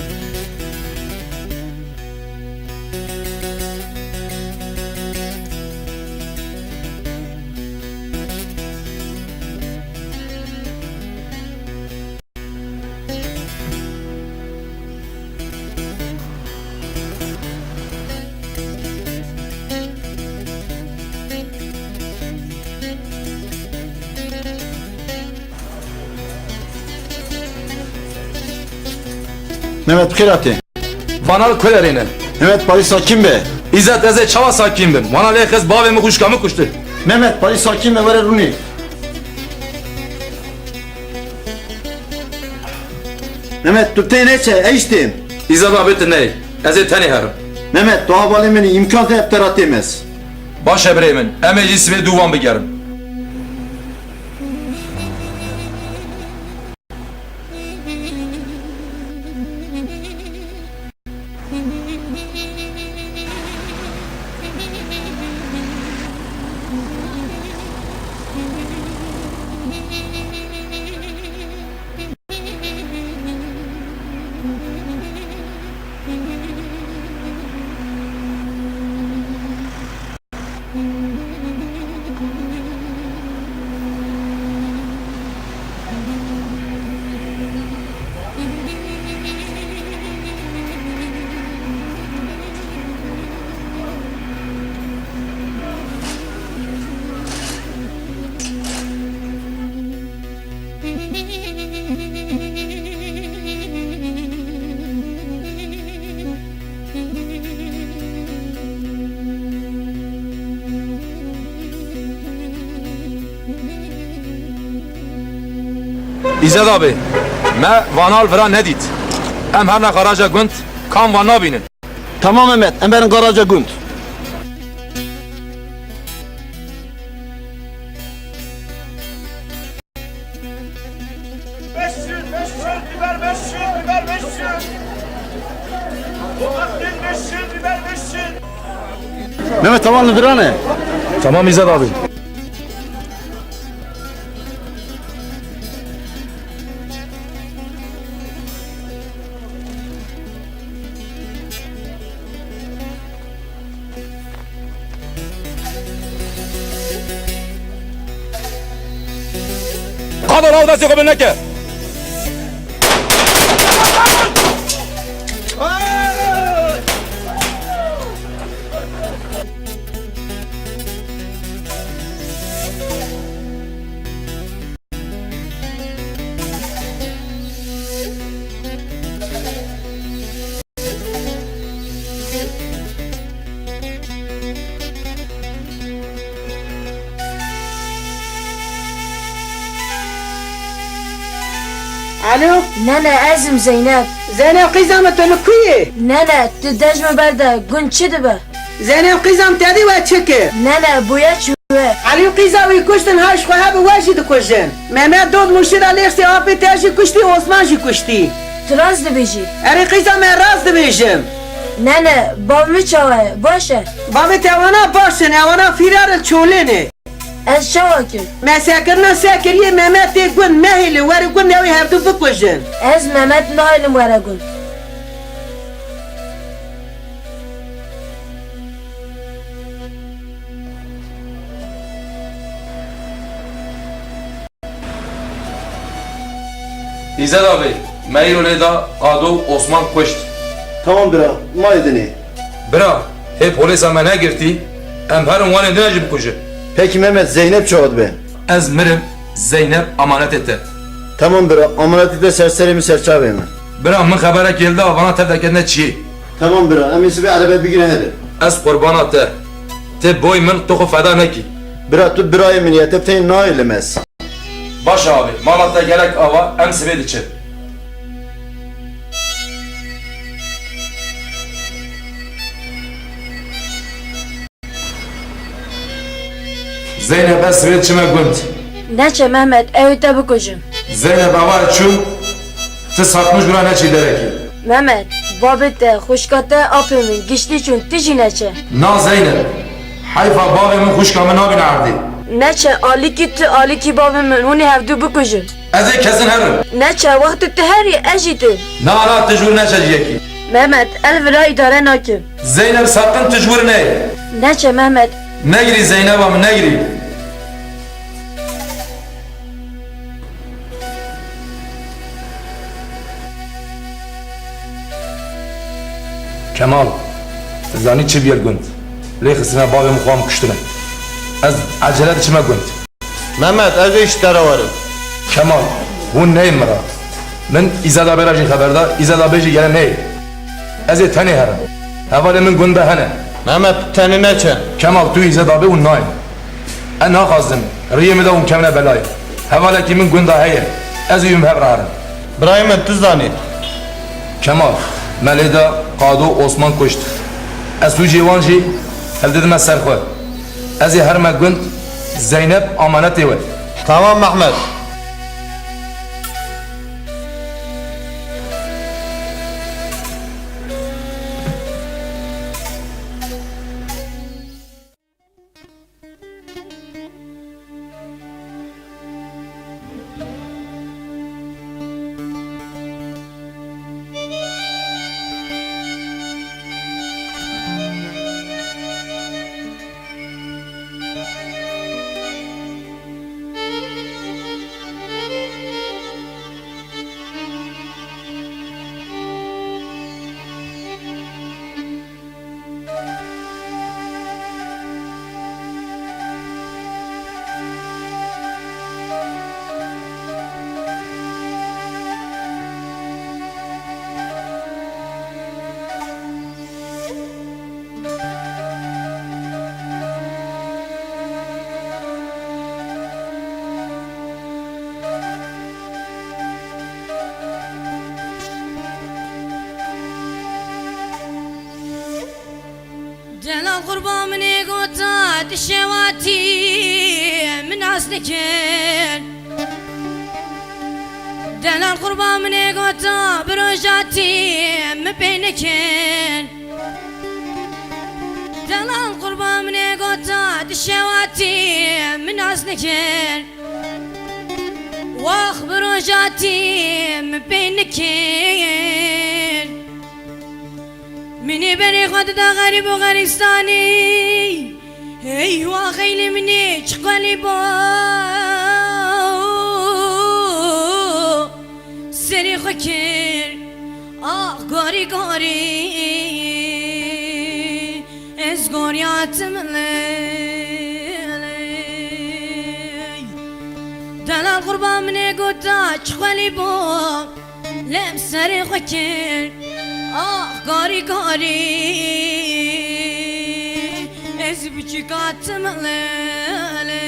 Mehmet, bi xêr hatî. Vana li ku derê ne? Mehmet, parî sakin be. Îzzet, ez ê çawa sakin bim? Vana lê xist bavê min, xwişka min kuşti. Mehmet, parî sakin be, were rûnê. Mehmet, tu tê neçe, ez têm. Îzzet abi, tu ney. Ez ê tenê herim. Mehmet, tu hevalê min î, îmkan te ev tera têm ez. Baş e birê min, em ê jî sibê dû wan bigerin. Îzzet abi, me vana li vira nedît. Em herine garaja gund, kam van nabînin. Tamam Mehmet, em berin garaja gund. Mehmet, tamam li viran e. Tamam İzzet abi. Qado, law destê xwe bil neke. Alo? Nene, ez im Zeynep. Zeynep, qîza min, tu li ku yî? Nene, tu dej min berde, gund çi dibe? Zeynep, qîza min, tedî we çi kir? Nene, bûye çûye. Elî, qîza wî kuştin, ha ji xwe hebe we jî dikujin. Mehmet dod Mûşî re lêxsê apê te jî kuştî, Osman jî kuştî. Tu rast dibêjî. Erê qîza me, rast dibêjim. Nene, bav min çawa ye? Baş e? Bavê te ewana baş in, ewana fîrar in, çolê ne. Ez çawa kim? Me sekirina se kiriye, Mehmet tê gund, nehêlin were gund, ew ê hevdu bikujin. Ez Mehmet nahêlim were gund. Îzet abi, me îro lê da Qado û Osman kuşt. Tamam bira, mayê dinê. Bira, hê polêsa me negirtî, em herin wanê din jî bikujin. Pekî Mehmet, Zeynep çawa dibe? Ez mirim, Zeynep amanetê te. Tamam bira, amanetê te ser serê min, ser çavê min. Bira, min xeberekê li da, vana tev deketine çiyê. Tamam bira, em ê sibê erebe bigire here. Ez qurbana te. Ti boy min, tu xwe feda nekî. Bira, tu birayê min yê, te bi tenê nahêlim ez. Baş e avê, mala te gelek ava, em sibê diçin. Zeynep, ez sibê diçime gund. Neçe Mehmet, ew ê te bikujim. Zeynep, ava ez çûm, tu sakmij bira neçî derekî. Mehmet, babê te, xwişka te, apê min, giştî çûn, tu jî neçe. Na Zeynep, heyfa bavê min xwişka min nabîne erdê. Neçe, alîkî tu, alîkî bavê min, hûn ê hevdu bikujin. Ez ê kesin herim. Neçe, wextê tu herî, ez jî tu. Na, na, tu ji wir neçe ciyekî. Mehmet, ez vira îdare nakim. Zeynep, saqin tu ji wir neyê. Neçe Mehmet. Negirî Zeyneba min, negirî. Kemal, zanî çi bûye li gund? Lê xistine bavê min, xwe em kuştine. Ez ecele diçime gund. Mehmet, ez ê ji te re werim. Kemal, hûn neyên min re. Min Îzeda Bê re jî xeber da, Îzeda Bê jî gere neyê. Ez ê tenê herim. Hevalê min gund de hene. Mehmet, tu tenê neçe. Kemal, tu Îzeda Bê hûn nayên. Ez naxwazim riyê min de hûn kevine belayê. Hevalekî min gund de heye. Ez û wî em hev re herin. Birayê min, tu zanî. Kemal, me lê da Qado Osman kuşt. Ez sûcê wan jî hildidime ser xwe. Ez ê herime gund, Zeynep amanetê we. Tamam Mehmet. Delal qurba min ê gota, tu şewatî min nas nikir. Delal qurba min ê gota, bi rojatî min pê nikir. Gota di şewatî min nas nikir, wax bi rojatî min pê nikir. Minê berê xwe dida xerîb û xerîstanî. Hey wa xeylê minê çi qelî bo. Serê xwe kir, ah gorî gorî, ez goryatim lê lê. Delal qurban minê gota çi xwelî bo, lem serê xwe kir, ah gorî gorî, ez biçûkatim lê lê.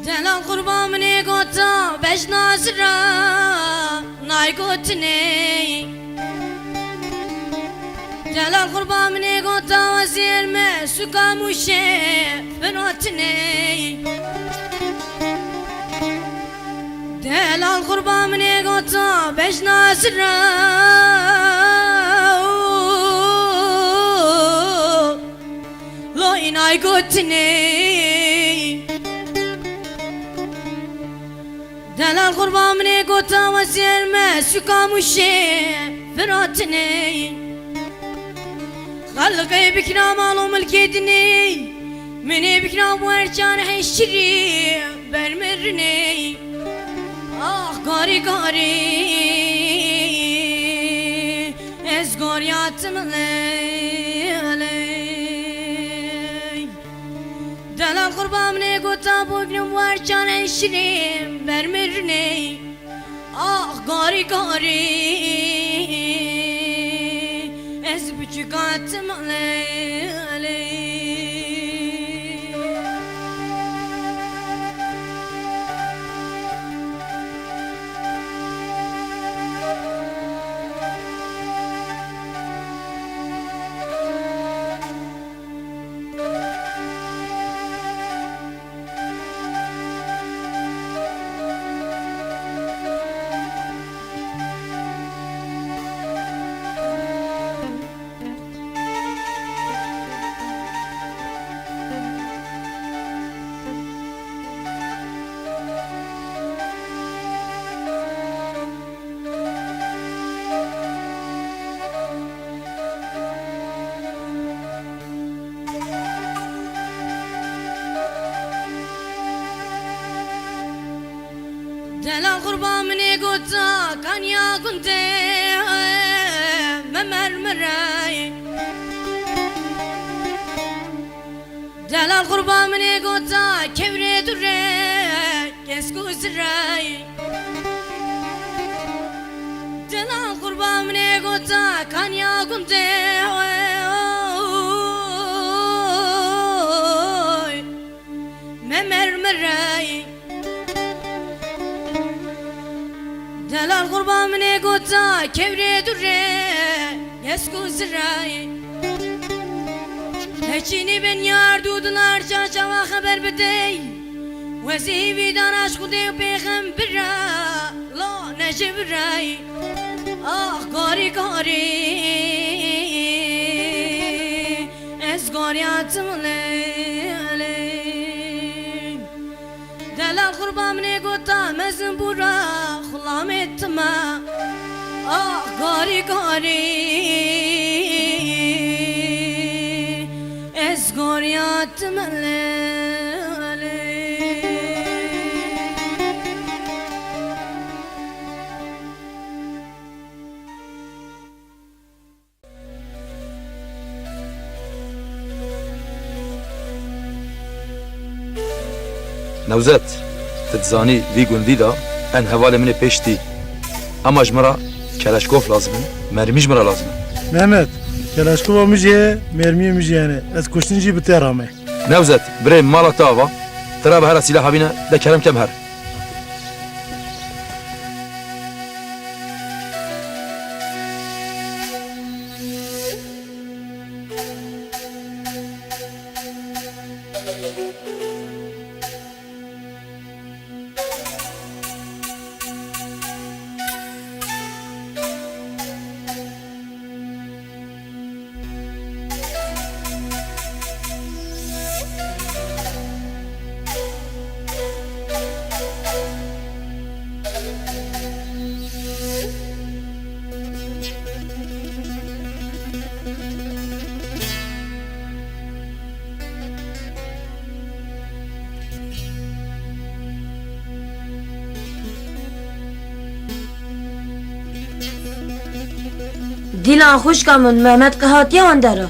Delal qurban minê gota bejna zira nay gotinê. Delal qurban minê gota wezîr me suka mûşê firotinê. Delal qurban minê gota bejna zira lo înay gotinê. Delal qurban minê gota wezîr me suka mûşê firotinê. Xelqê bikira mal û milkê dinê, minê bikira wercan hişirî ber min rinê. Ah garî garî, ez garyatim lê lê. Delal qurban minê gota bûknim wercan hişirî ber min rinê. Ah garî garî, ez biçûkatim lê lê. Delal qurban minê gota kaniya gundê me mermirey. Delal qurban minê gota kevrê dure kesk û zirey. Delal qurban minê gota kaniya gundê me mermirey. Delal qurban minê gota kevrê dure kesk û zirey. Heçînî ben yar dû dinar çaçawa xeber bidey. Wezî vî danaş xudê û pêxembira lo neji birey. Ah garî garî, ez garyatim lê lê. Delal qurban minê gota mezin bûra xulamê tima. Ah garî garî, ez garyatim lê lê. Newzet, tu dizanî vî gundî de em hevalê min ê pêş tî. Ema ji min re keleşkof lazim in, mermî ji min re lazim in. Mehmet, keleşkova min jî heye, mermiyê min jî hene. Ez kuştin jî bi te re me. Newzet, birê mala te ava, te re bi here sîlaha bîne, de kerem kem her. Dîlan xwişka min, Mehmet qe hatiye wan dera?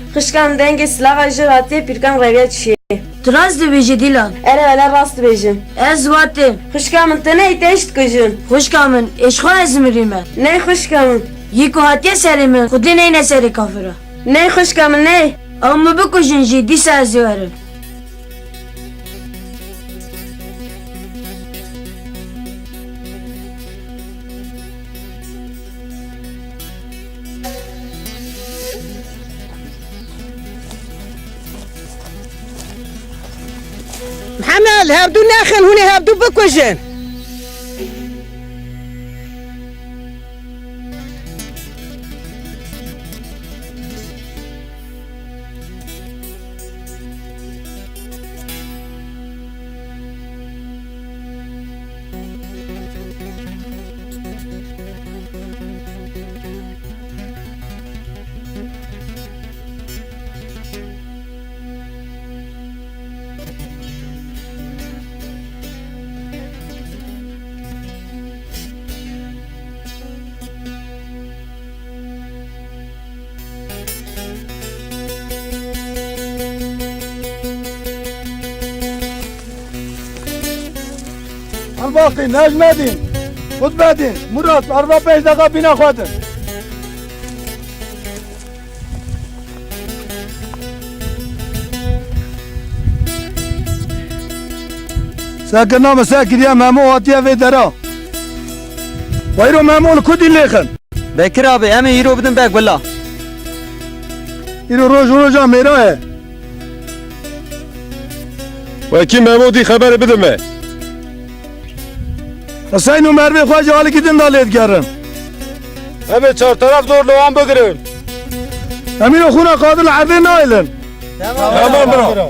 Xwişka min dengê silava jê hatiye pîrkan reviya dişiyê. Tu rast dibêjî Dîlan. Erê wele rast dibêjim. Ez watêm. Xwişka min tu neyê te jî dikujin. Xwişka min, êş xwe ez mirîme. Ney xwişka min. Yî ku hatiye serê min, xwedî neyne serê kafira. Ney xwişka min ney. Ew min bikujin jî, dîsa ez ê werim. Mihemed, hevdû nexin, hûn ê hevdû bikujin. Elbaqî, Necmedîn, Qutbedîn, Murat, erba pênc deqa bîna xwe din. Sekirina min sekiriye, Memo hatiye vê dera. Weyro Memo li ku dîn lêxin? Bekir abi, em ê îro bidin beg wila. Îro roj û roja mêra ye. Wekî Memo dî xeberê bidin me. Huseyno mervê xwe ji alikî din de lê digerin. Em ê çarteref dor li wan bigirin. Em îro xûna Qadir li erdê nahêlin. Tamam, bira.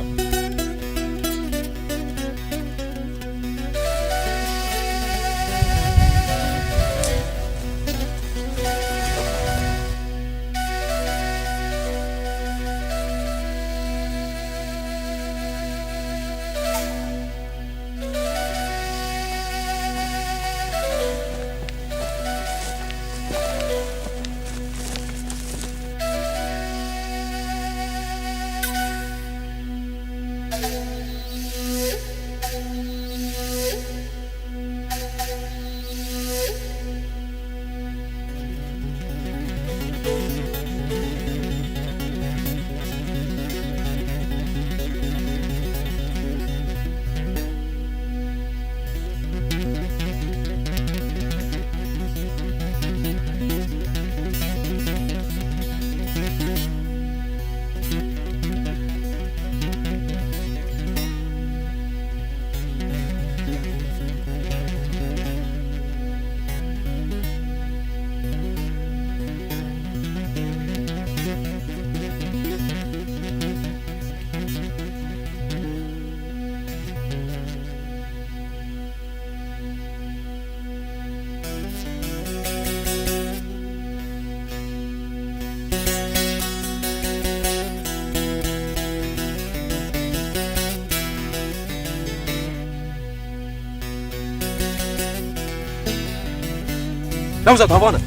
Newzat, havane.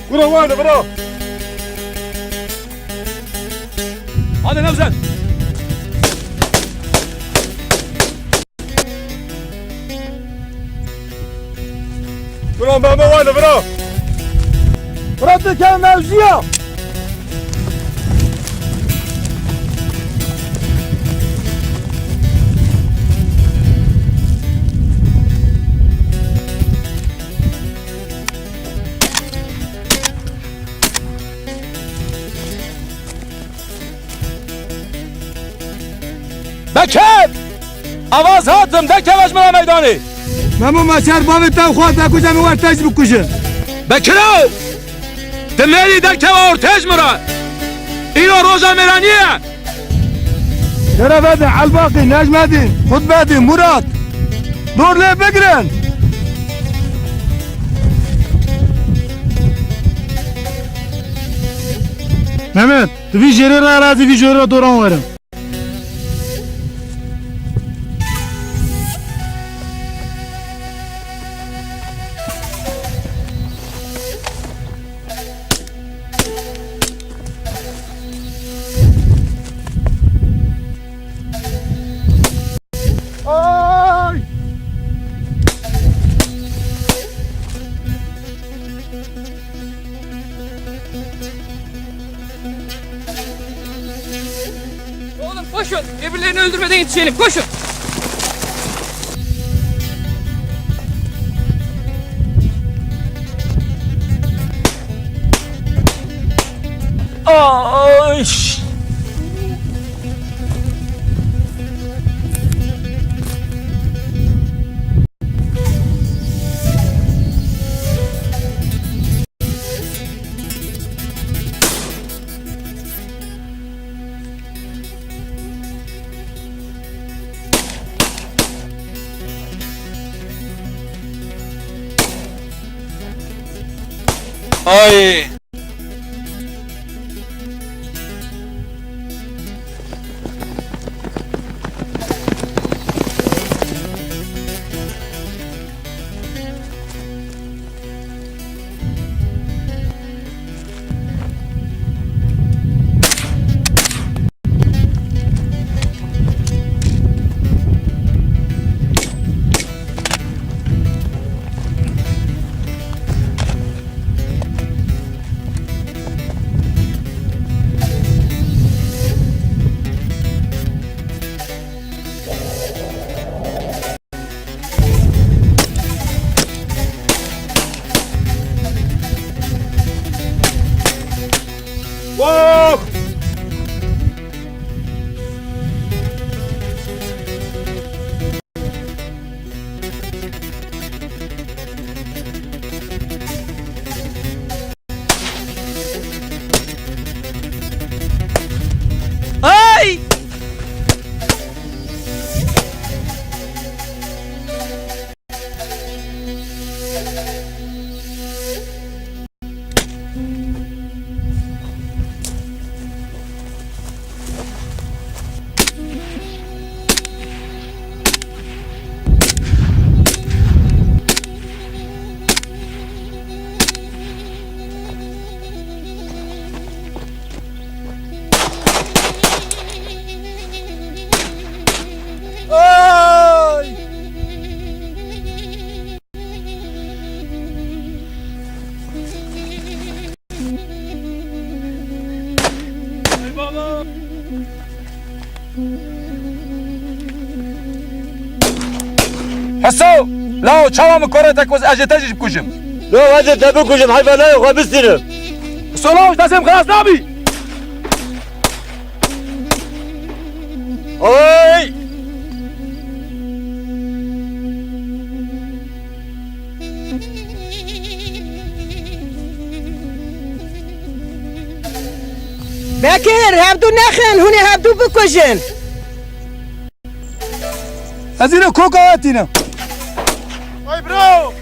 Kuro wane, bira. Hadi Nevzat. Bira, Memo, hadi bira. Bira, tu kem mevziya. Bekir! Avaz hatim, derkeve ji min re meydanê. Memo, me ser bavê te xwest, te kuje min wer te jî bikujin. Bekiro! Ti mêrî derkeve ortê ji min re. Îro roja mêraniyê ye. Şerefedîn, Elbaqî, Necmedîn, Xutbedîn, Murat. Dor lê bigirin. Mehmet, tu vî jêrê re razî, vî jêrê re doran werin. Ay! Oğlum koşun, birbirlerini öldürmeden yetişelim, koşun. Ay! Ay! Wah! Ay! Ay! Heso! Lao, çawa min kore te ku ez ê te jî bikujim? Lo, ez ê te bikujim, heyfa nayê xwe bistînim. Heso, lao, ji destê min xilas nabî. Oy! Bekir, hevdu nexin, hûn ê hevdu bikujin. Ez îro koka we tînim. Ay bro!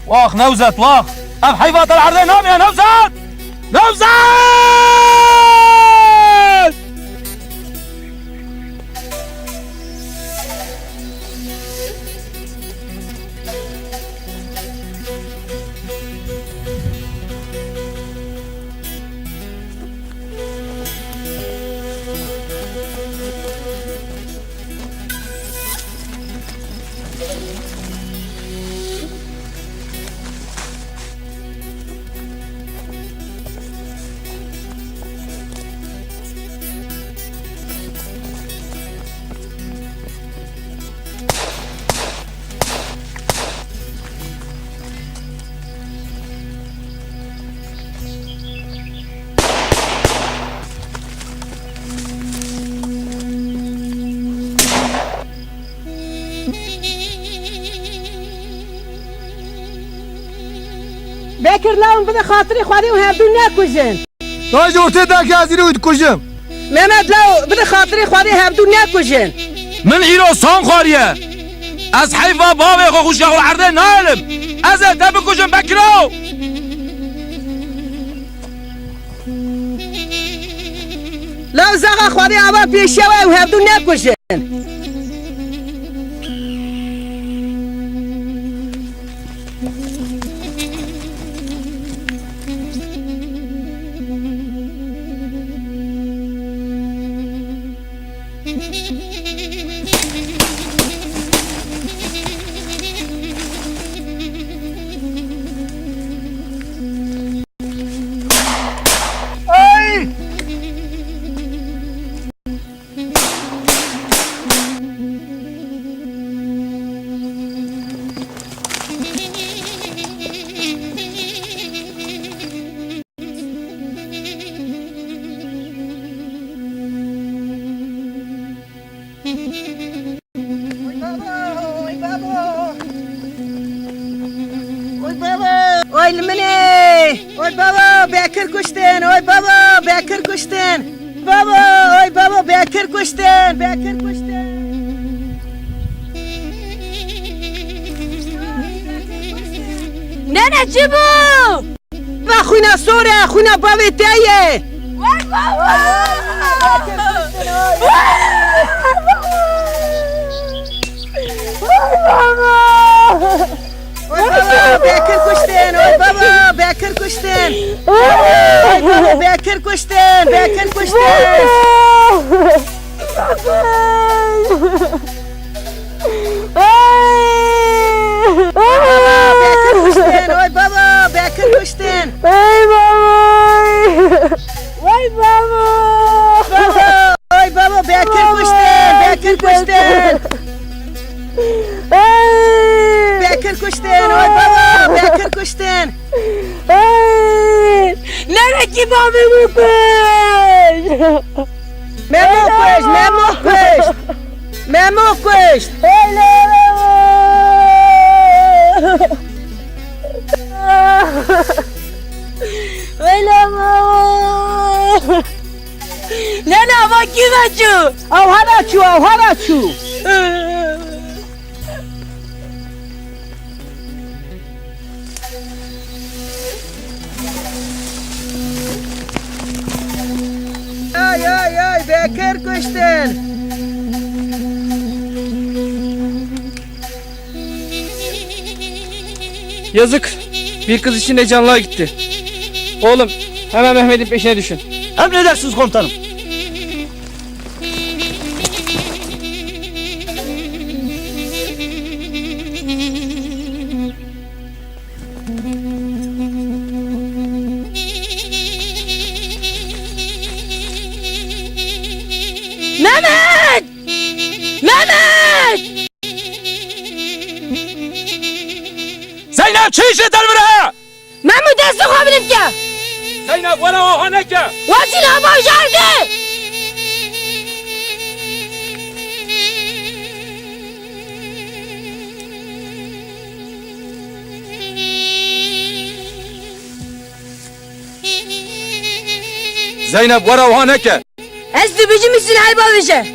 Wax Newzet, wax! Ev heyva te li erdê namîne Newzad! Newzad! Bekir, lawim bide xatirê Xwedê û hevdû nekujin. Dayê, ortê derkê, ez îro wî dikujim. Mehmet, law bide xatirê Xwedê, hevdû nekujin. Min îro san xwariye. Ez heyfa bavê xwe xwişka xwe erdê nahelim. Ez ê te bikujim, Bekiro. Law zaxa Xwedê ava pêşiya we û hevdû nekujin. Oy baba, oy baba. Oy baba, oy baba, oy li min ê. Oy baba, Bekir kuştin. Oy baba, Bekir kuştin. Baba, oy baba, Bekir kuştin. Bekir kuştin. Nene, çi bû? Va xwîna sor e, xwîna bavê te ye. Wey baba! Wey baba! Oy baba, Bekir kuştin, oy baba, Bekir kuştin. Oy baba, Bekir kuştin, Bekir kuştin. Ay! Oy baba, Bekir kuştin, oy baba, Bekir kuştin. Ay baba! Oy baba! Baba, oy baba, Bekir kuştin, Bekir kuştin. Ay! Bekir kuştin, oy baba, Bekir kuştin. Ay! Nere ki baba, Bekir? Memo kuşt, Memo kuşt. Memo kuşt. Hele Memo. Hele Memo. Nene, ava kî ve çû? Ew hera çû, ew hera çû. Ay, ay, ay, Bekir kuştin. Yazık. Bir kız için de canlığa gitti. Oğlum, hemen Mehmet'in peşine düşün. Emredersiniz komutanım. Mehmet! Mehmet! Zeynep, çi îşê te li vir heye? Memo, destê xwe bilind ke. Zeynep, were wiha neke. Wezîr, ava jardê. Zeynep, were wiha neke. Ez dibêjim, îsîn heyba veje.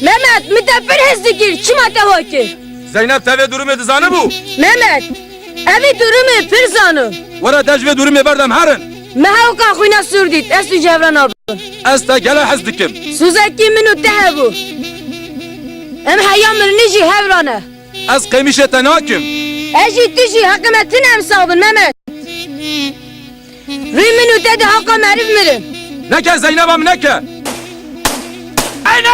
Mehmet, min te pir hez dikir, çima te wa kir? Zeynep, te vê durumê dizanibû? Mehmet, ev ê durumê pir zano. Were te ji vê durumê berdem herin. Me hewka xwîna sûr dît, ez tu ji hev re nabim. Ez te gele hez dikim. Sûzekî min û te hebû. Em heya mirinî jî hev re ne. Ez qêmîşê te nakim. Ez jî tu jî heqê me tune em sax bin Mehmet. Rûyê min û te di heqa meriv mirin. Neke Zeyneba min neke. Zeynep!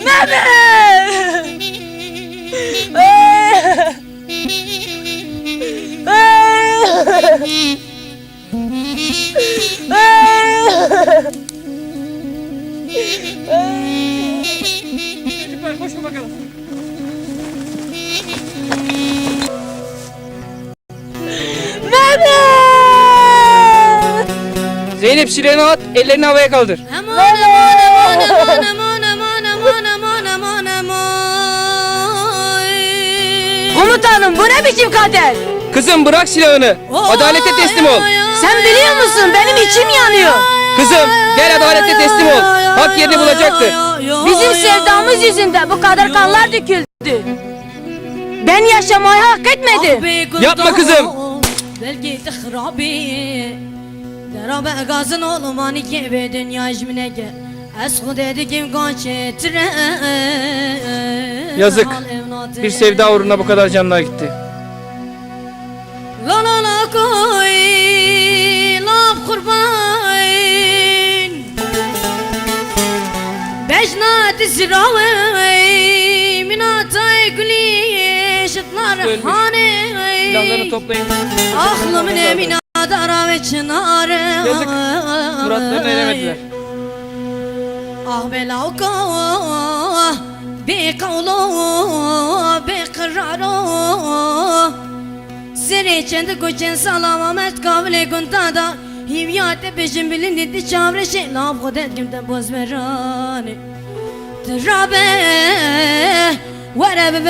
Mehmet! Mehmet! Zeynep, silahını at, ellerini havaya kaldır. Aman, aman, aman, aman, aman, aman, aman, aman, aman, aman, aman. Komutanım, bu ne biçim kader? Kızım, bırak silahını. Adalete teslim ol. Sen biliyor musun, benim içim yanıyor. Kızım, gel adalete teslim ol. Hak yerini bulacaktır. Bizim sevdamız yüzünden bu kadar kanlar döküldü. Ben yaşamayı hak etmedim. Yapma kızım. Belkî tu xirabî derabe gazin olmanî kê vê dinya ji min neke. Ez xwedê dikim gaçê tire. Yazık. Bir sevda uğruna bu kadar canlar gitti. La la la koy, laf qurban. Bejna ti zirawey, mina tay gulî şitlar haney. Silahlarını toplayın. Aklım ne mina dara ve çınarı. Yazık. Muratlarını eremediler. Ah be lawko, bê qewlo, bê qiraro. Serê çend ku çend sala Mamed kavilê gunta da, hîviya te bêjin bilindî di çavreşê, lav xwe de dikim te boz veranê. Ti rabe, were bibe.